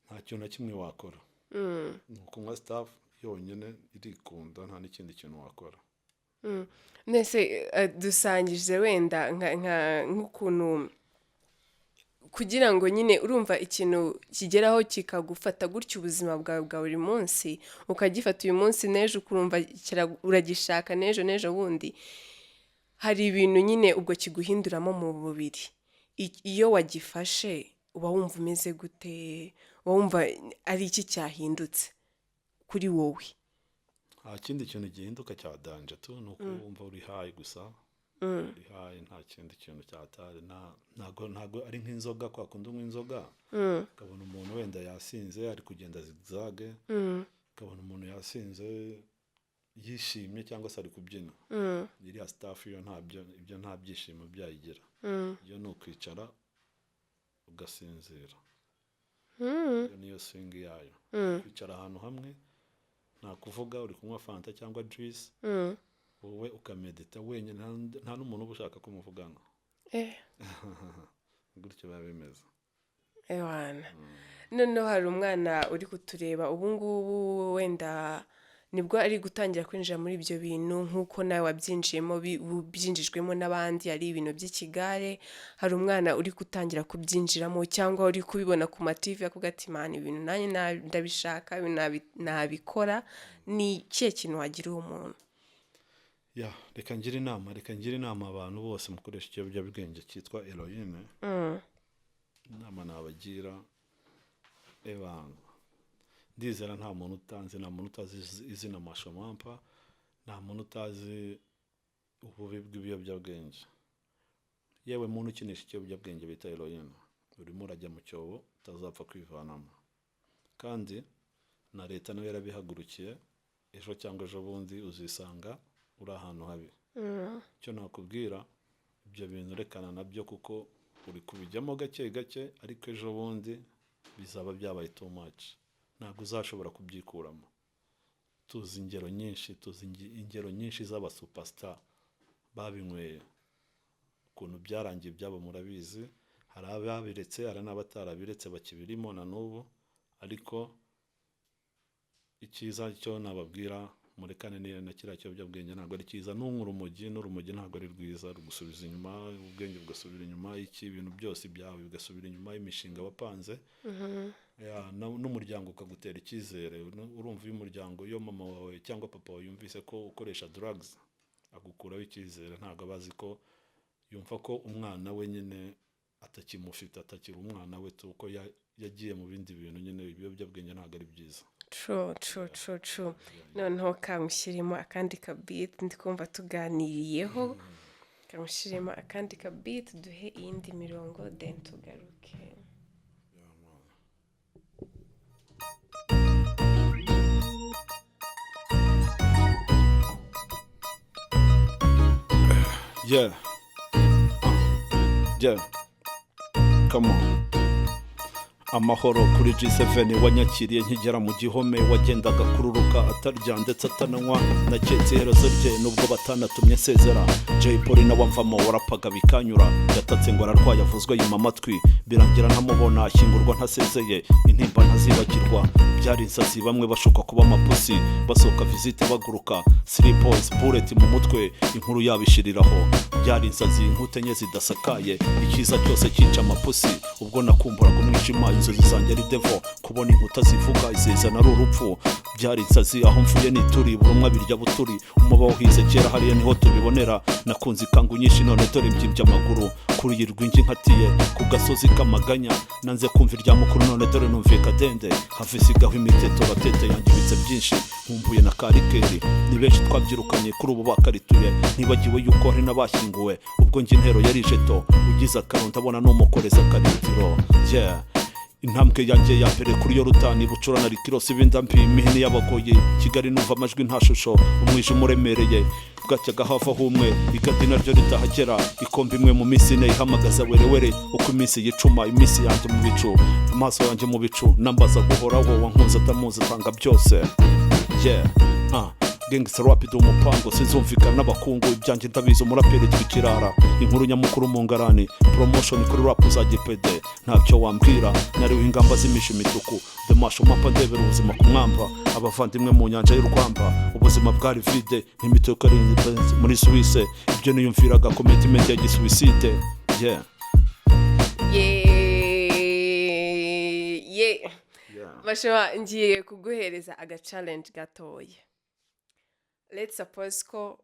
nta kintu na kimwe wakora, ni ukunywa stuff yonyine irikunda, nta n'ikindi kintu wakora. Nese dusangije wenda nk'ukuntu kugira ngo nyine urumva ikintu kigeraho kikagufata gutya ubuzima bwawe bwa buri munsi, ukagifata uyu munsi, n'ejo ukumva uragishaka, n'ejo n'ejo bundi, hari ibintu nyine ubwo kiguhinduramo mu mubiri. Iyo wagifashe uba wumva umeze gute? Uba wumva ari iki cyahindutse kuri wowe? Nta kindi kintu gihinduka cya danger tu, ni uko wumva uri high gusa. Uri high, nta kindi kintu cyatari, ntago ari nk'inzoga, kwa kundi unywa inzoga ukabona umuntu wenda yasinze ari kugenda zigzag, ukabona umuntu yasinze yishimye cyangwa se ari kubyina. Iriya stuff yo ntabyo, ibyo nta byishimo byayigira. Iyo ni ukwicara ugasinzira. Iyo niyo swing yayo, kwicara ahantu hamwe, nta kuvuga, uri kunywa Fanta cyangwa juice, wowe ukamedita wenyine, nta n'umuntu uba ushaka ko muvugana. Gutyo biba bimeze. Ewana, noneho hari umwana uri kutureba ubu ngubu, wenda nibwo ari gutangira kwinjira muri ibyo bintu nk'uko nawe wabyinjiyemo, byinjijwemo n'abandi, ari ibintu by'ikigare. Hari umwana uri gutangira kubyinjiramo cyangwa uri kubibona ku ma TV akavuga ati: "Man, ibintu nanjye ndabishaka, ibintu nabikora." Ni ikihe kintu wagira uwo muntu? Ya, reka ngire inama abantu bose mukoresha ikiyobyabwenge cyitwa heroine. Inama nabagira, ebana, ndizera nta muntu utanzi, nta muntu utazi izina Mashomampa, nta muntu utazi ububi bw'ibiyobyabwenge. Yewe muntu ukinisha ikiyobyabwenge bita heroine, urimo urajya mu cyobo utazapfa kwivanamo. Kandi na leta nayo yarabihagurukiye, ejo cyangwa ejo bundi uzisanga uri ahantu habi. Icyo nakubwira, ibyo bintu rekana nabyo, kuko uri kubijyamo gake gake, ariko ejo bundi bizaba byabaye too much, ntabwo uzashobora kubyikuramo. Tuzi ingero nyinshi, tuzi ingero nyinshi z'aba superstar babinyweye, ukuntu byarangiye ibyabo murabizi. Hari ababiretse, hari n'abatarabiretse bakibirimo na n'ubu. Ariko icyiza cyo nababwira, murekane na kiriya kiyobyabwenge, ntabwo ari cyiza. N'unywa urumogi, n'urumogi ntabwo ari rwiza, rugusubiza inyuma, ubwenge bugasubira inyuma, iki, ibintu byose byawe bigasubira inyuma, imishinga wapanze. Ya, n'umuryango ukagutera icyizere. Urumva iyo umuryango, iyo mama wawe cyangwa papa wawe yumvise ko ukoresha drugs, agukuraho icyizere. Ntabwo aba azi ko, yumva ko umwana we nyine atakimufite, atakiri umwana we tu, ko yagiye mu bindi bintu nyine. Ibiyobyabwenge ntabwo ari byiza. True, true, true, true. Noneho kamushyiremo akandi ka beat, ndi kumva tuganiriyeho, kamushyiremo akandi ka beat, duhe iyindi mirongo, then tugaruke. Yeah, man. Yeah. Yeah. Come on. Amahoro kuri G7 wanyakiriye nkigera mu gihome, wagendaga kururuka atarya ndetse atananywa, naketse iherezo rye nubwo batanatumye nsezera. Jay Polly nawe amvamo, warapaga bikanyura, yatatse ngo ararwaye avuzwe yima amatwi, birangira ntamubona, ashyingurwa ntasezeye. Intimba ntazibagirwa, byari insazi, bamwe bashuka kuba amapusi, basohoka visite baguruka, three boys bullet mu mutwe, inkuru yabo ishiriraho. Byari insazi, inkuta enye zidasakaye, icyiza cyose cyica amapusi. Ubwo nakumburaga umwijima, inzozi zanjye ari devo, kubona inkuta zivuga izezana ari urupfu. Byari insazi, aho mvuye nituri buri umwe abirya buturi, umuba wahize kera hariya niho tubibonera. Nakunze ikangu nyinshi, none dore mbyimbye amaguru kuri iyi rwingi nkatiye ku gasozi k'amaganya. Nanze kumva irya mukuru, none dore numviye kadende, have sigaho imiteto ratete yanjye ibitse byinshi, nkumbuye na karikeri. Ni benshi twabyirukanye, kuri ubu bakarituye, ntibagiwe yuko hari n'abashyinguwe. Ubwo njye intero yari ijeto, ugize akaro ndabona n'umukoreza akaritiro. Yeah, intambwe yanjye ya mbere kuri Yorudani, bucura na rikirosi, ibinda mbi, imihini y'abagoyi. Kigali numva amajwi nta shusho, umwijima uremereye, bwacyaga havaho umwe, igadi naryo ritahagera, ikombe imwe mu minsi 4 ihamagaza werewere. Uko iminsi yicuma, iminsi yanjye mu bicu, amaso yanjye mu bicu, nambaza guhoraho wankunze atamuzi, atanga byose. Yeah, gangster rapid, umupango sinzumvikana n'abakungu, ibyanjye ndabizi, umuraperi twikirara, inkuru nyamukuru mu ngarani, promotion kuri rap za gipede, ntacyo wambwira, nariho ingamba z'imisha imituku, demasho mapa, ndebera ubuzima ku mwamba, abavandimwe mu nyanja y'urwamba. Ubuzima bwari vide nk'imituku ari muri Suisse, ibyo niyumviraga commitment ya gisuicide. Yeah. Yeah. Mashema, ngiye kuguhereza aga challenge gatoya. Let's suppose ko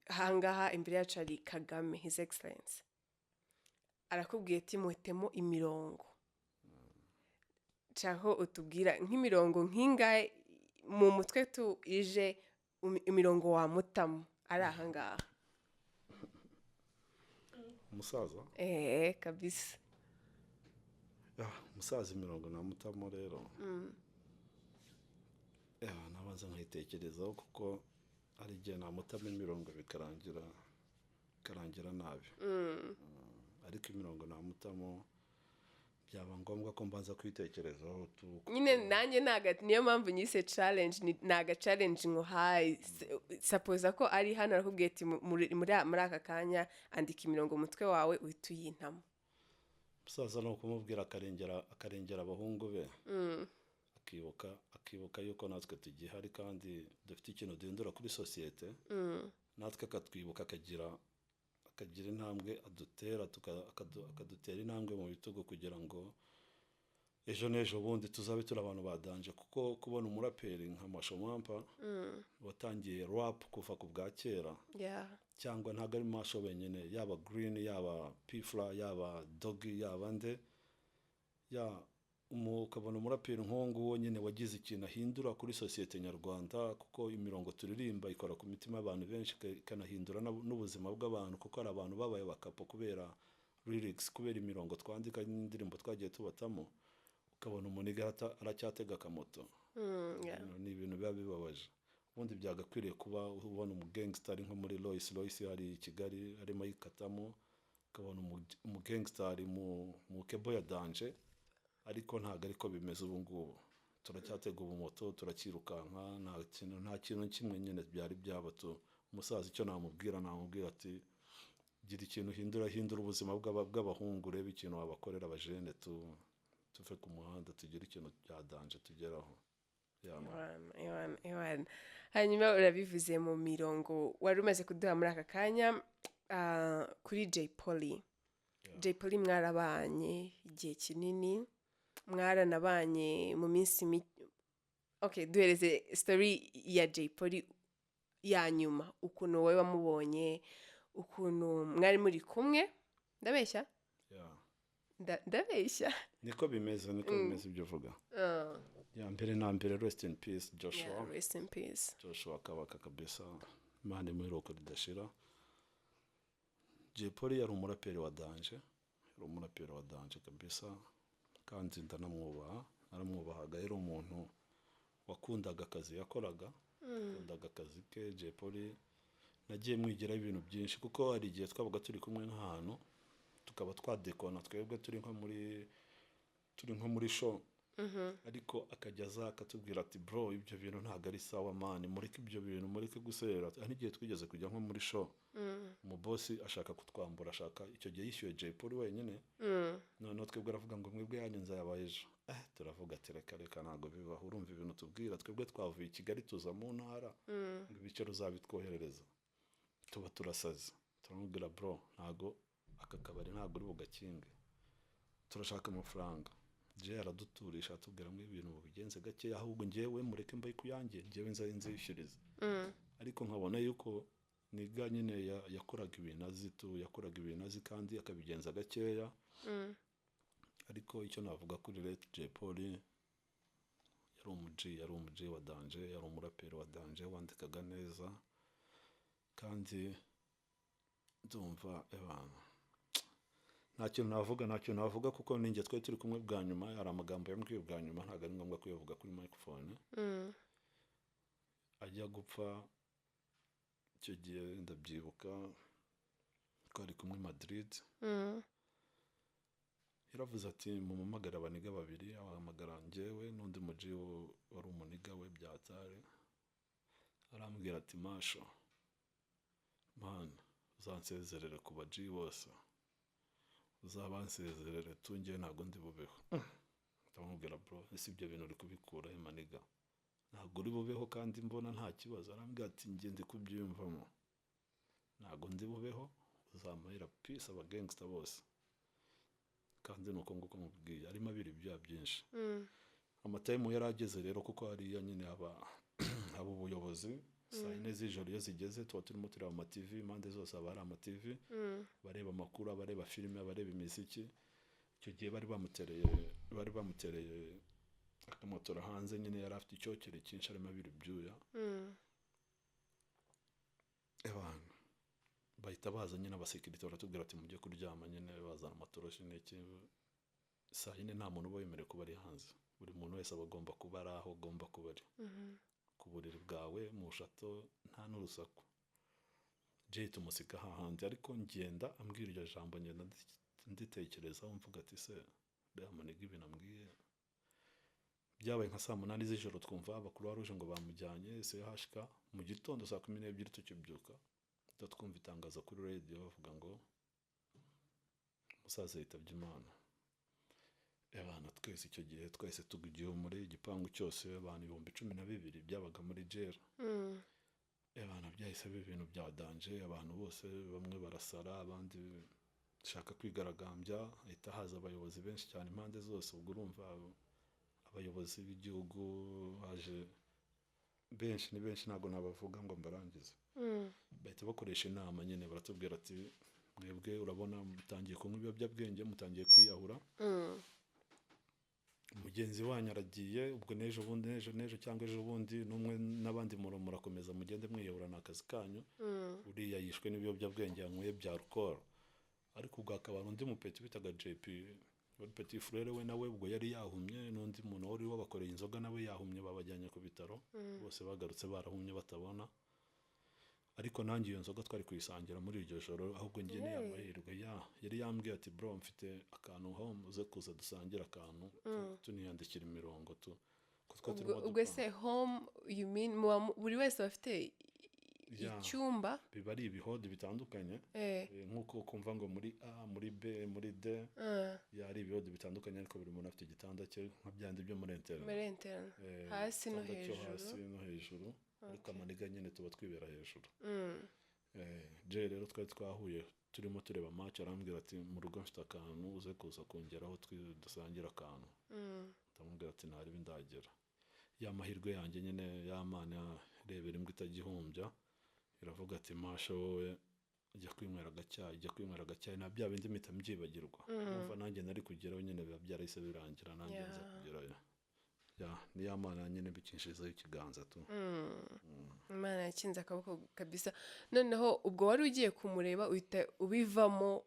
ahangaha imbere yacu hari Kagame, His Excellence, arakubwiye ati: "Muhitemo imirongo." Nshaka ko utubwira nk'imirongo nk'ingahe mu mutwe tu ije, imirongo wamutamo ari ahangaha. Umusaza? Eh, kabisa. Ah, umusaza imirongo namutamo rero, nabanza nkayitekerezaho, kuko hari igihe namutamo imirongo bikarangira nabi. Ariko imirongo namutamo byaba ngombwa ko mbanza kwitekerezaho tu. Nyine nanjye niyo mpamvu nyise challenge, ni aga challenge nkuhaye. Suppose ko ari hano arakubwiye ati: Muri aka kanya andika imirongo mu mutwe wawe, uhita uyintamo." Umusaza ni ukumubwira akarengera abahungu be, akibuka yuko natwe tugihari kandi dufite ikintu duhindura kuri sosiyete, natwe akatwibuka, akagira intambwe adutera, akadutera intambwe mu bitugu kugira ngo ejo n'ejo bundi tuzabe turi abantu ba danger. Kuko kubona umuraperi nka Masho Mampa watangiye rap kuva ku bwa kera, cyangwa ntabwo ari Masho wenyine, yaba Green, yaba P-Fla, yaba Doggy, yaba nde, ya ukabona umuraperi nk'uwo nguwo nyine wagize ikintu ahindura kuri sosiyete nyarwanda, kuko imirongo turirimba ikora ku mitima y'abantu benshi, ikanahindura n'ubuzima bw'abantu, kuko hari abantu babaye bakapo kubera lyrics, kubera imirongo twandika n'indirimbo twagiye tubatamo, ukabona umuniga aracyatega akamoto. Ni ibintu biba bibabaje. Ubundi byagakwiriye kuba ubona umugangster ari nko muri Royce Royce hari i Kigali arimo ayikatamo, ukabona umugangster ari mu kebo ya danger, ariko ntabwo ariko bimeze ubu ngubu. Turacyatega ubumoto, turacyirukanka, nta kintu kimwe nyine byari byaba tu. Umusaza icyo namubwira ati: "Gira ikintu uhindura, hindura ubuzima bw'abahungu, urebe ikintu wabakorera abajene tu, tuve ku muhanda, tugire ikintu bya danger tugeraho." Yeah, man. Ewana, ewana, ewana. Hanyuma urabivuze mu mirongo wari umaze kuduha muri aka kanya, kuri Jay Polly. Jay Polly mwarabanye igihe kinini, mwaranabanye mu minsi okay, duhereze story ya Jay Polly ya nyuma, ukuntu wowe wamubonye, ukuntu mwari muri kumwe. Ndabeshya? Yeah. Ndabeshya? Niko bimeze, niko bimeze ibyo uvuga. Ya mbere na mbere, rest in peace Joshua. Yeah, rest in peace. Joshua Kabaka kabisa, Imana imuhe iruhuko ridashira. Jay Polly yari umuraperi wa danger, yari umuraperi wa danger kabisa, kandi ndanamwubaha, naramwubahaga. Yari umuntu wakundaga akazi yakoraga, yakundaga akazi ke. Jay Polly nagiye mwigiraho ibintu byinshi, kuko hari igihe twabaga turi kumwe nk'ahantu, tukaba twadekona twebwe turi nko muri show, ariko akajya aza akatubwira ati: "Bro, ibyo bintu ntabwo ari sawa man, mureke ibyo bintu, mureke guserera." Hari n'igihe twigeze kujya nko muri show, umubosi ashaka kutwambura, ashaka, icyo gihe yishyuye Jay Polly wenyine, noneho twebwe aravuga ngo: "Mwebwe yanyu nzayabaha ejo." Turavuga ati: "Reka reka, ntabwo bibaho. Urumva ibintu tubwira, twebwe twavuye i Kigali tuza mu ntara, ngo ibiciro uzabitwoherereza?" Tuba turasaze, turamubwira: "Bro, ntabwo aka kabari ntabwo uri bugakinge, turashaka amafaranga." Jay araduturisha, atubwira ngo ibintu bigenze gakeya, ahubwo njyewe mureke mbaye kuyanjye, njyewe nzishyuriza. Ariko nkabona yuko niga nyine yakoraga ibintu azi tu, yakoraga ibintu azi kandi akabigenza gakeya. Ariko icyo navuga kuri late Jay Polly, yari umuji, yari umuji wa danger, yari umuraperi wa danger wandikaga neza, kandi ndumva ebana nta kintu navuga, nta kintu navuga, kuko ninjye twari turi kumwe bwa nyuma. Hari amagambo yambwiye bwa nyuma, ntabwo ari ngombwa kuyavuga kuri microphone. Ajya gupfa icyo gihe, ndabyibuka twari kumwe i Madrid, yaravuze ati: "Mumamagare abaniga babiri." Abahamagara njyewe n'undi muji wari umuniga we byatari. Arambwira ati: "Masho man, uzansezerere ku baji bose, uzabansezerere tungiye, ntabwo ndi bubeho." Ndamubwira: "Bro, ese ibyo bintu uri kubikura he maniga? Ntabwo uri bubeho kandi mbona nta kibazo." Arambwira ati: "Njye ndi kubyiyumvamo, ntabwo ndi bubeho, uzamuhera peace aba gangster bose." Kandi ni uko nguko mubwiye, arimo abira ibyuya byinshi. Amatime yari ageze rero, kuko hariya nyine haba ubuyobozi, saa 4 z'ijoro iyo zigeze tuba turimo tureba amaTV, impande zose haba hari amaTV, abareba amakuru, abareba filime, abareba imiziki. Icyo gihe bari bamutereye akamotora hanze nyine, yari afite icyokere cyinshi, arimo abira ibyuya. Abantu Bahita baza nyine abasekirite, baratubwira ati mujye kuryama nyine, bazana amatoroshi n'iki. Saa 4 nta muntu uba wemerewe kuba ari hanze, buri muntu wese aba agomba kuba ari aho agomba kuba ari, ku buriri bwawe, mu château, nta n'urusaku. Jay tumusiga hahandi, ariko ngenda ambwira iryo jambo, ngenda nditekerezaho, mvuga ati se uriya muniga ibintu ambwiye. Byabaye nka saa 8 z'ijoro, twumva aba Croix Rouge ngo bamujyanye CHK. Mu gitondo saa 12 tukibyuka, duhita twumva itangazo kuri radiyo bavuga ngo umusaza yitabye Imana. Abana twese icyo gihe twese tugwa igihumure, igipangu cyose, abantu 12,000 byabaga muri jera. Abantu byahise biba ibintu bya danger, abantu bose bamwe barasara, abandi bashaka kwigaragambya. Hahita haza abayobozi benshi cyane impande zose. Ubwo urumva abayobozi b'igihugu baje benshi, ni benshi, ntabwo nabavuga ngo mbarangize. Bahita bakoresha inama nyine, baratubwira ati mwebwe urabona mutangiye kunywa ibiyobyabwenge, mutangiye kwiyahura, mugenzi wanyu aragiye, ubwo n'ejo bundi, n'ejo n'ejo cyangwa ejo bundi n'umwe n'abandi murakomeza mugende mwiyahura, ni akazi kanyu. Uriya yishwe n'ibiyobyabwenge yanyweye bya alcool. Ariko ubwo hakaba hari undi mupeti bitaga JP, wari petit frère we, nawe ubwo yari yahumye, n'undi muntu wari wabakoreye inzoga nawe yahumye, babajyanye ku bitaro. Bose bagarutse barahumye, batabona. Ariko nanjye iyo nzoga twari kuyisangira muri iryo joro. Ahubwo njye ni amahirwe ya yari yambwiye ati bro, mfite akantu home, uze kuza dusangire akantu, tuniyandikira imirongo tu ko twa Ubwo turimo ubwo dupanga. Se home you mean muba buri wese aba afite icyumba? Biba ari ibihodi bitandukanye. Nk'uko kumva ngo muri A, muri B, muri D. Ya, ari ibihodi bitandukanye, ariko buri muntu afite igitanda cye, nka byandi byo muri internet. Muri internet, hasi no igitanda cyo hejuru. Hasi no hejuru, ariko amaniga nyine tuba twibera hejuru. Jay rero twari twahuye turimo tureba match, arambwira ati mu rugo mfite akantu, uze kuza kongeraho dusangire akantu. Ndamubwira ati ntaribi ndagera. Ya mahirwe yanjye nyine, ya Mana rebera imbwa itagihumbya, iravuga ati masha wowe jya kwinywera agacyayi, jya kwinywera agacyayi, na bya bindi mpita mbyibagirwa. Numva nanjye nari kugeraho nyine, biba byarahise birangira, nanjye nza kugerayo. Ya, ni ya Mana nyine bikinshizeho ikiganza tu. Imana yakinze akaboko kabisa. Noneho ubwo wari ugiye kumureba, uhita ubivamo,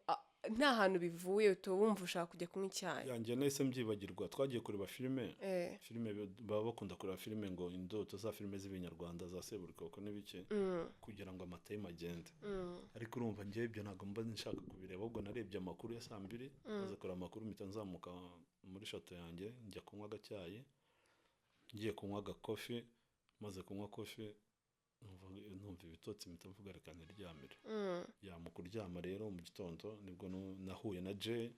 nta hantu bivuye, uhita wumva ushaka kujya kunywa icyayi. Yanjye nahise mbyibagirwa. Twagiye kureba filime. Filime, baba bakunda kureba filime ngo indoto za filime z'ibinyarwanda za Seburikoko n'ibiki, kugira ngo amatayime agende. Ariko urumva njyewe ibyo ntabwo mba nshaka kubireba. Ahubwo narebye amakuru ya saa 2, maze kureba amakuru mpita nzamuka muri château yanjye, njya kunywa agacyayi. Ngiye kunywa agakofi, maze kunywa kofi numva ibitotsi, mpita mvuga reka niryamire. Ya, mu kuryama rero, mu gitondo nibwo nahuye na Jay,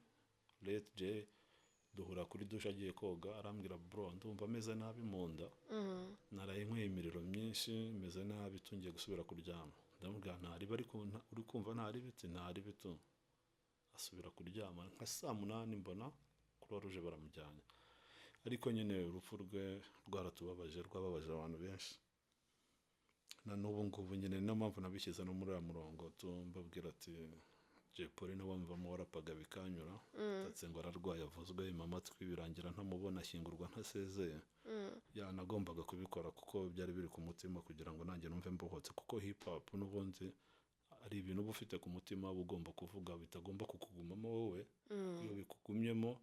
late Jay, duhura kuri douche agiye koga. Arambwira bro, ndumva ameze nabi mu nda, naraye nyweye imiriro myinshi, meze nabi, tungiye gusubira kuryama. Ndamubwira ntaribi, ariko uri kumva ntaribi? Ati ntaribi tu. Asubira kuryama. Nka saa 8 mbona Croix Rouge baramujyanye. Ariko nyine urupfu rwe rwaratubabaje, rwababaje abantu benshi na n'ubu ngubu nyine. Niyo mpamvu nabishyize no muri uriya murongo tu, mbabwira ati Jay Polly nawe mvamo warapaga bikanyura, atatse ngo ararwaye avuzwe amatwi, birangira ntamubona, ashyingurwa ntasezeye. Yanagombaga kubikora kuko byari biri ku mutima, kugira ngo nanjye numve mbohotse, kuko hip hop n'ubundi ari ibintu uba ufite ku mutima, uba ugomba kuvuga, bitagomba kukugumamo wowe. Iyo bikugumyemo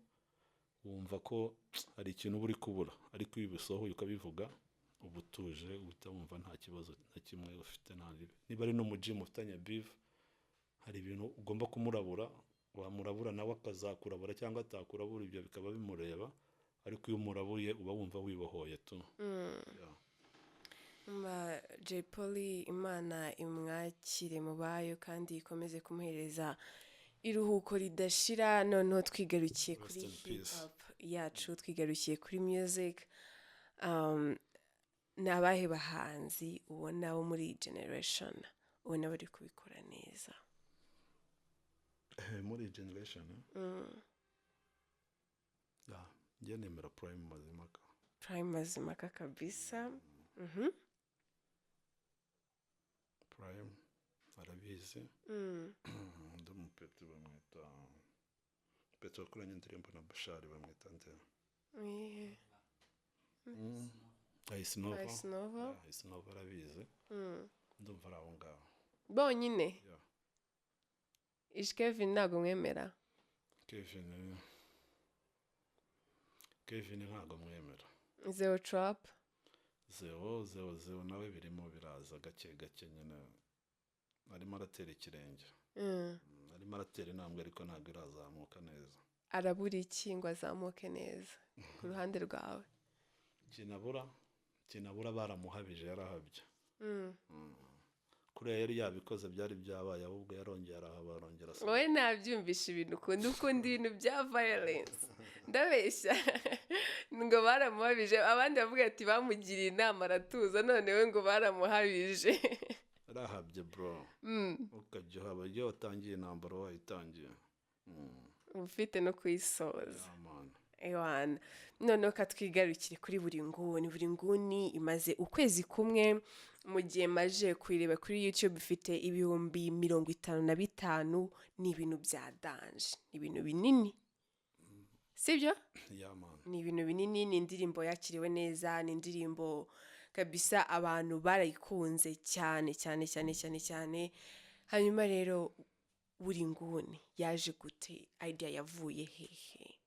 wumva ko hari ikintu uba uri kubura, ariko iyo ubisohoye ukabivuga uba utuje, uhita wumva nta kibazo na kimwe ufite. Nta niba ari n'umujimu ufitanye beef, hari ibintu ugomba kumurabura, wamurabura nawe akazakurabura cyangwa atakurabura, ibyo bikaba bimureba. Ariko iyo umurabuye uba wumva wibohoye tu. Yeah. Ma Jay Polly, Imana imwakire mu bayo kandi ikomeze kumuhereza iruhuko ridashira. Noneho twigarukiye kuri Rest in hip peace. hop yacu, twigarukiye kuri music, ni abahe bahanzi ubona bo muri iyi generation ubona bari kubikora neza? Muri iyi generation, yeah, njye nemera Prime Mazimaka. Prime Mazimaka kabisa. Prime arabizi. Undi mupeti bamwita peti wakoranye indirimbo na Bushali, bamwita nde? Iyihe? Ice Nova. Ice Nova. Yeah, Ice Nova arabizi. Ndumva ari abo ngabo. Bonyine? Yeah. Ish Kevin ntabwo mwemera? Kevin ntabwo mwemera. Zeo Trap? Zeo nawe birimo biraza gake gake nyine, arimo aratera ikirenge. Arimo aratera intambwe, ariko ntabwo irazamuka neza. Arabura iki ngo azamuke neza ku ruhande rwawe? Kinabura baramuhabije, yarahabye. Kuriya yari yabikoze, byari byabaye, ahubwo yarongeye arahaba, arongera asubira. Wowe nabyumvisha, ibintu ukunda ibintu bya violence. Ndabeshya ngo baramuhabije? Abandi bavuga ati bamugiriye inama aratuza, none we ngo baramuhabije. Yarahabye bro, ukajya uhaba iyo watangiye intambara wayitangiye. Uba ufite no kuyisoza. Yeah, man. Ewana, noneho katwigarukire kuri Buri Nguni. Buri Nguni imaze ukwezi kumwe. Mu gihe maje kuyireba kuri YouTube, ifite 55,000. Ni ibintu bya danger, ni ibintu binini, sibyo? Yeah, man. Ni ibintu binini, ni indirimbo yakiriwe neza, ni indirimbo kabisa abantu barayikunze cyane cyane cyane cyane cyane. Hanyuma rero Buri Nguni yaje gute? Idea yavuye hehe?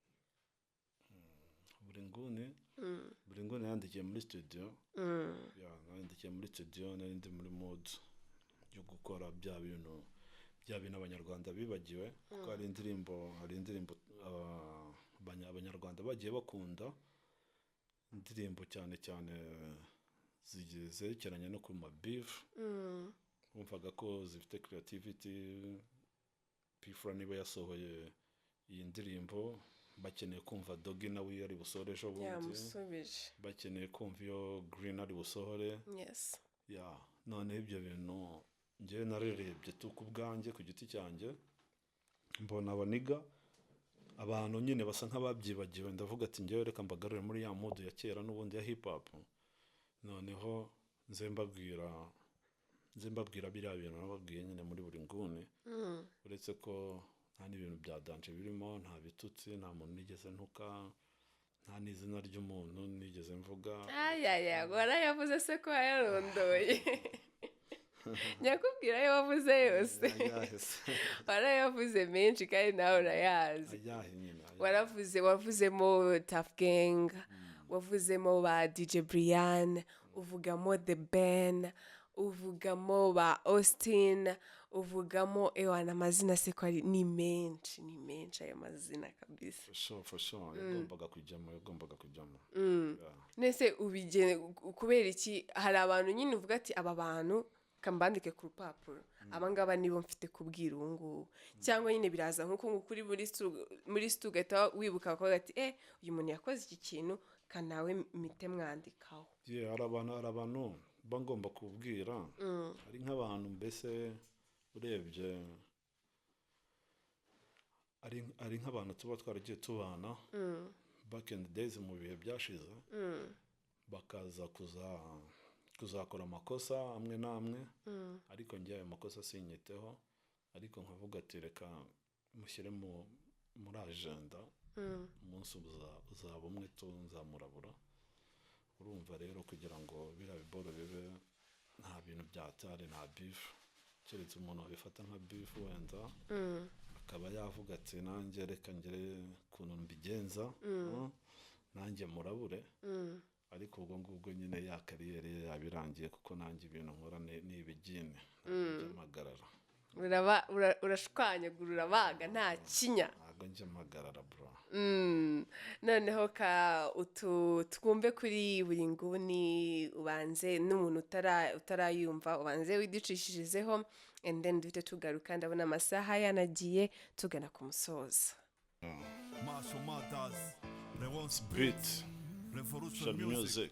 Buri Nguni yandikiye muri studio. Yeah, yandikiye muri studio, nari ndi muri mood yo gukora bya bintu Abanyarwanda bibagiwe, kuko hari indirimbo Abanyarwanda bagiye bakunda, indirimbo cyane cyane zerekeranye no ku ma beef, wumvaga ko zifite creativity. P Fla niba yasohoye iyi ndirimbo, bakeneye kumva Doggy nawe iyo ari busohore ejo bundi. Yamusubije. Bakeneye kumva iyo Green ari busohore. Ya, noneho ibyo bintu njyewe nararebye tu ku bwanjye, ku giti cyanjye, mbona abaniga, abantu nyine basa nk'ababyibagiwe. Ndavuga ati njyewe reka mbagarure muri ya mood ya kera n'ubundi ya hip hop, noneho nze mbabwira biriya bintu nababwiye nyine muri Buri Nguni, uretse ko nta n'ibintu bya danger birimo, nta bitutsi, nta muntu nigeze ntuka, nta n'izina ry'umuntu nigeze mvuga. Ayaya, warayavuze se ko wayarondoye? Nyakubwira ayo wavuze yose. Ayahe se? Warayavuze menshi kandi nawe urayazi. Ayahe nyine, ayahe? Waravuze, wavuzemo Tough Gang, wavuzemo ba DJ Brian, uvugamo The Ben, uvugamo ba Austin, uvugamo, ewana, amazina se ko ari ni menshi, ni menshi ayo mazina kabisa. For sure, for sure, yagombaga kujyamo. Yeah. Nese ubigene kubera iki? Hari abantu nyine uvuga ati aba bantu kambandike ku rupapuro, aba ngaba nibo mfite kubwira ubu ngubu, cyangwa nyine biraza nk'uko nguko uri muri stu ugahita wibuka bakavuga ati eh, uyu muntu yakoze iki kintu, kanawe mite mwandikaho? Yeah, hari abantu mba ngomba kubwira. Hari nk'abantu mbese urebye ari nk'abantu tuba twaragiye tubana back in the days, mu bihe byashize, bakaza kuzakora amakosa amwe n'amwe, ariko njye ayo makosa sinyiteho, ariko nkavuga ati reka mushyire muri agenda, umunsi uzaba umwe tu nzamurabura. Urumva rero, kugira ngo biriya biboro bibe nta bintu byatari, nta beef, keretse umuntu wabifata nka beef wenda akaba yavuga ati nanjye reka ngere ukuntu mbigenza, nanjye murabure. Ariko ubwo ngubwo nyine ya career ye yaba irangiye, kuko nanjye ibintu nkora ni ibigini, ntabwo njya mpagarara. Urashwanyagura, urabaga nta kinya. Ntabwo njya mpagarara bro. Noneho ka utu twumve kuri Buri Nguni, ubanze n'umuntu utarayumva ubanze widucishirizeho, and then duhite tugaruka. Ndabona amasaha yanagiye, tugana ku musozo. Marshall Mathers, Leonce Beat Revolution Music. Music.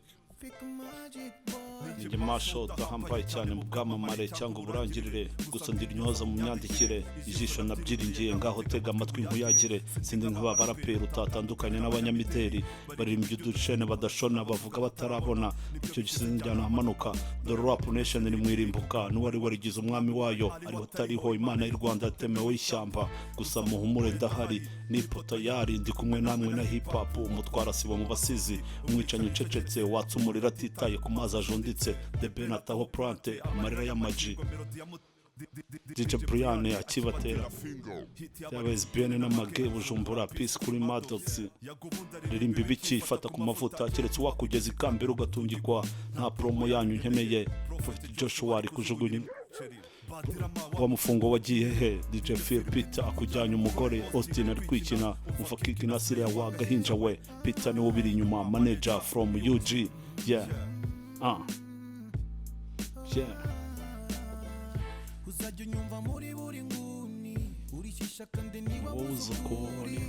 Njye Marshall udahambaye cyane mu bwamamare cyangwa uburangirire, gusa ndi intyoza mu myandikire, ijisho nabyiringiye, ngaho tega amatwi nkuyagire. Sindi nk'aba baraperi utatandukanye n'abanyamideli baririmbye uducene badashona, bavuga batarabona icyo gisinjyana amanuka. Dore Rap Nation ni mwirimbuka, n'uwari warigize umwami wayo ariho atariho. Imana y'u Rwanda yatemewe ishyamba, gusa muhumure ndahari, nipo tayari, ndi kumwe namwe na hip hop. Umutwara sibo mu basizi, umwicanyi ucecetse watsa umuriro atitaye ku mazi ajunditse. The Ben ataho plante amarira y'amaji. DJ Brian akibatera yaba SBN n'amage Bujumbura, peace kuri Maddox. Ririmba ibiki, fata ku mavuta, keretse wakugeza ikambere ugatungikwa. Nta promo yanyu nkeneye. Prophet Joshua ari kujugunya wa mufungo wagiye he? DJ Phil Peter akujyanye umugore, Austin ari kwikina Mufakiki na Syria wa gahinja we. Peter niwe ubiri inyuma, manager from UG. Yeah, yeah. Uzajya unyumva muri buri nguni, urishyushya kandi niba wowe uzi ukuri.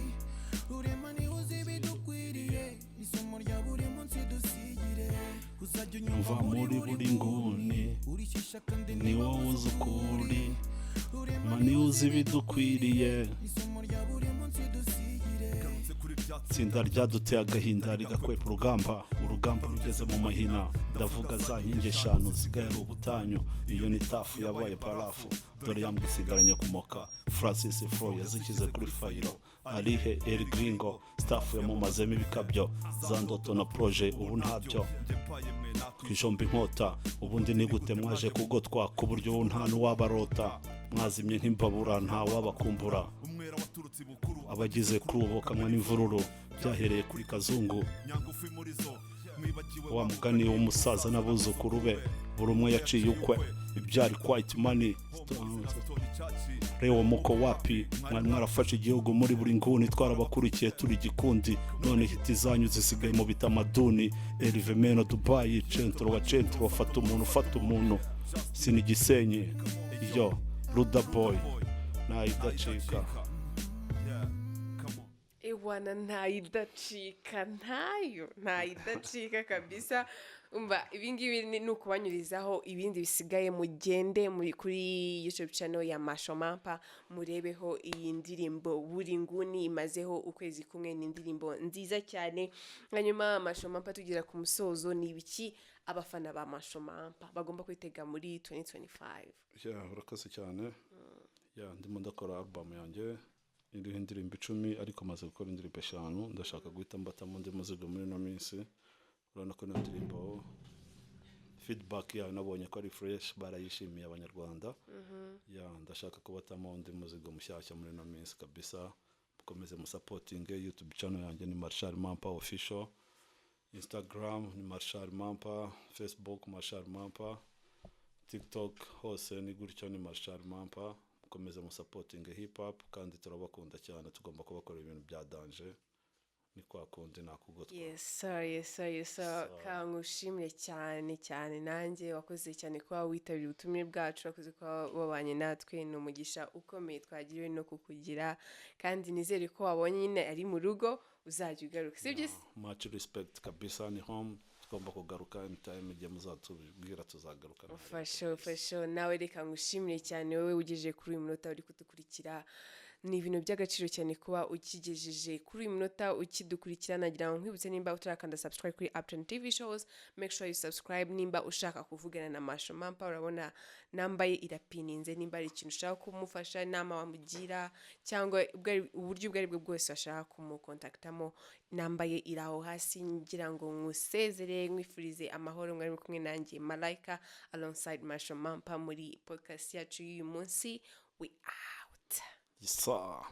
Rurema niwe uzi ibidukwiriye, isomo rya buri munsi dusigire. Uzajya unyumva umva muri buri nguni, urishyushya kandi ni wowe uzi ukuri, ma niwe uzi ibidukwiriye. Isomo rya buri munsi dusigire. Itsinda ryaduteye agahinda rigakwepa urugamba, urugamba rugeze mu mahina. Ndavuga za nkingi eshanu zisigaye ari ubutanyu. Iyo ni tafu yabaye parafu, dore yambwa isigaranye kumoka. Francis Fro yazishyize kuri fayiro, arihe El Gringo? Staff yamumazemo ibikabyo, za ndoto na projet ubu ntabyo. Twijomba inkota, ubundi ni gute mwaje kugotwa ku buryo ubu nta n'uwabarota? Mwazimye nk'imbabura, nta wabakumbura. Umwera waturutse ibukuru. Abagize kuri ubu bakanywa n'imvururu, byahereye kuri Kazungu. Nyangufi muri zo mwibagiwe. Wa mugani w'umusaza n'abuzukuru be, buri umwe yaciye ukwe, ibyari quite money. Rewo muko wapi? Mwari mwarafashe igihugu muri buri nguni, twarabakurikiye turi igikundi, none hit zanyu zisigaye mu bitamaduni. Elvemeno Dubai, centro wa centro, fata umuntu, fata umuntu sinigisenyi yo Ruda Boy nayidacika. Ewana, ntayidacika, ntayo ntayidacika kabisa. Umva, ibingibi ni ukubanyurizaho, ibindi bisigaye mugende muri kuri YouTube channel ya Masho Mampa murebeho iyi ndirimbo Buri Nguni, imazeho ukwezi kumwe. Ni indirimbo nziza cyane. Hanyuma Masho Mampa, tugera ku musozo, ni ibiki abafana ba Masho Mampa bagomba kwitega muri 2025? Yeah, urakoze cyane. Yeah, ndimo ndakora album yanjye iriho indirimbo 10, ariko maze gukora indirimbo eshanu. Ndashaka guhita mbatamo undi muzigo muri ino minsi. Urabona ko ino ndirimbo feedback yayo nabonye ko ari fresh, barayishimiye Abanyarwanda. Yeah, ndashaka kubatamo undi muzigo mushyashya muri ino minsi kabisa. Mukomeze musupportinge. YouTube channel yanjye ni Marshal Mampa Official, Instagram ni Marshal Mampa, Facebook Marshal Mampa, TikTok hose ni gutyo, ni Marshal Mampa. Mukomeze musupportinge hip hop kandi turabakunda cyane, tugomba kubakorera ibintu bya danger. Ni kwa kundi nakugotwa. Yes sir, yes sir, yes sir. Kangushimire cyane cyane nanjye. Wakoze cyane kuba witabiriye ubutumire bwacu, wakoze kuba wabanye natwe. Ni umugisha ukomeye twagiriwe no kukugira, kandi nizere ko wabonye nyine ari mu rugo, uzajya ugaruka, sibyo se? Much respect kabisa, ni home, tugomba kugaruka anytime, igihe muzatubwira tuzagaruka. Ufashe, ufashe nawe. Reka ngushimire cyane wowe ugejeje kuri uyu munota uri kudukurikira. Ni ibintu by'agaciro cyane kuba ukigejeje kuri uyu munota ukidukurikira. Nagira ngo nkwibutse, nimba utarakanda subscribe kuri Upton TV Shows, make sure you subscribe. Nimba ushaka kuvugana na Masho Mampa, urabona namba ye irapininze. Nimba ari ikintu ushaka kumufasha, inama wamugira, cyangwa uburyo ubwo ari bwo bwose washaka kumukontaktamo, namba ye iri aho hasi. Ngira ngo nkusezere, nkwifurize amahoro. Mwari muri kumwe nanjye Malayika alongside Masho Mampa muri podcast yacu y'uyu munsi. We out. Yes, sir.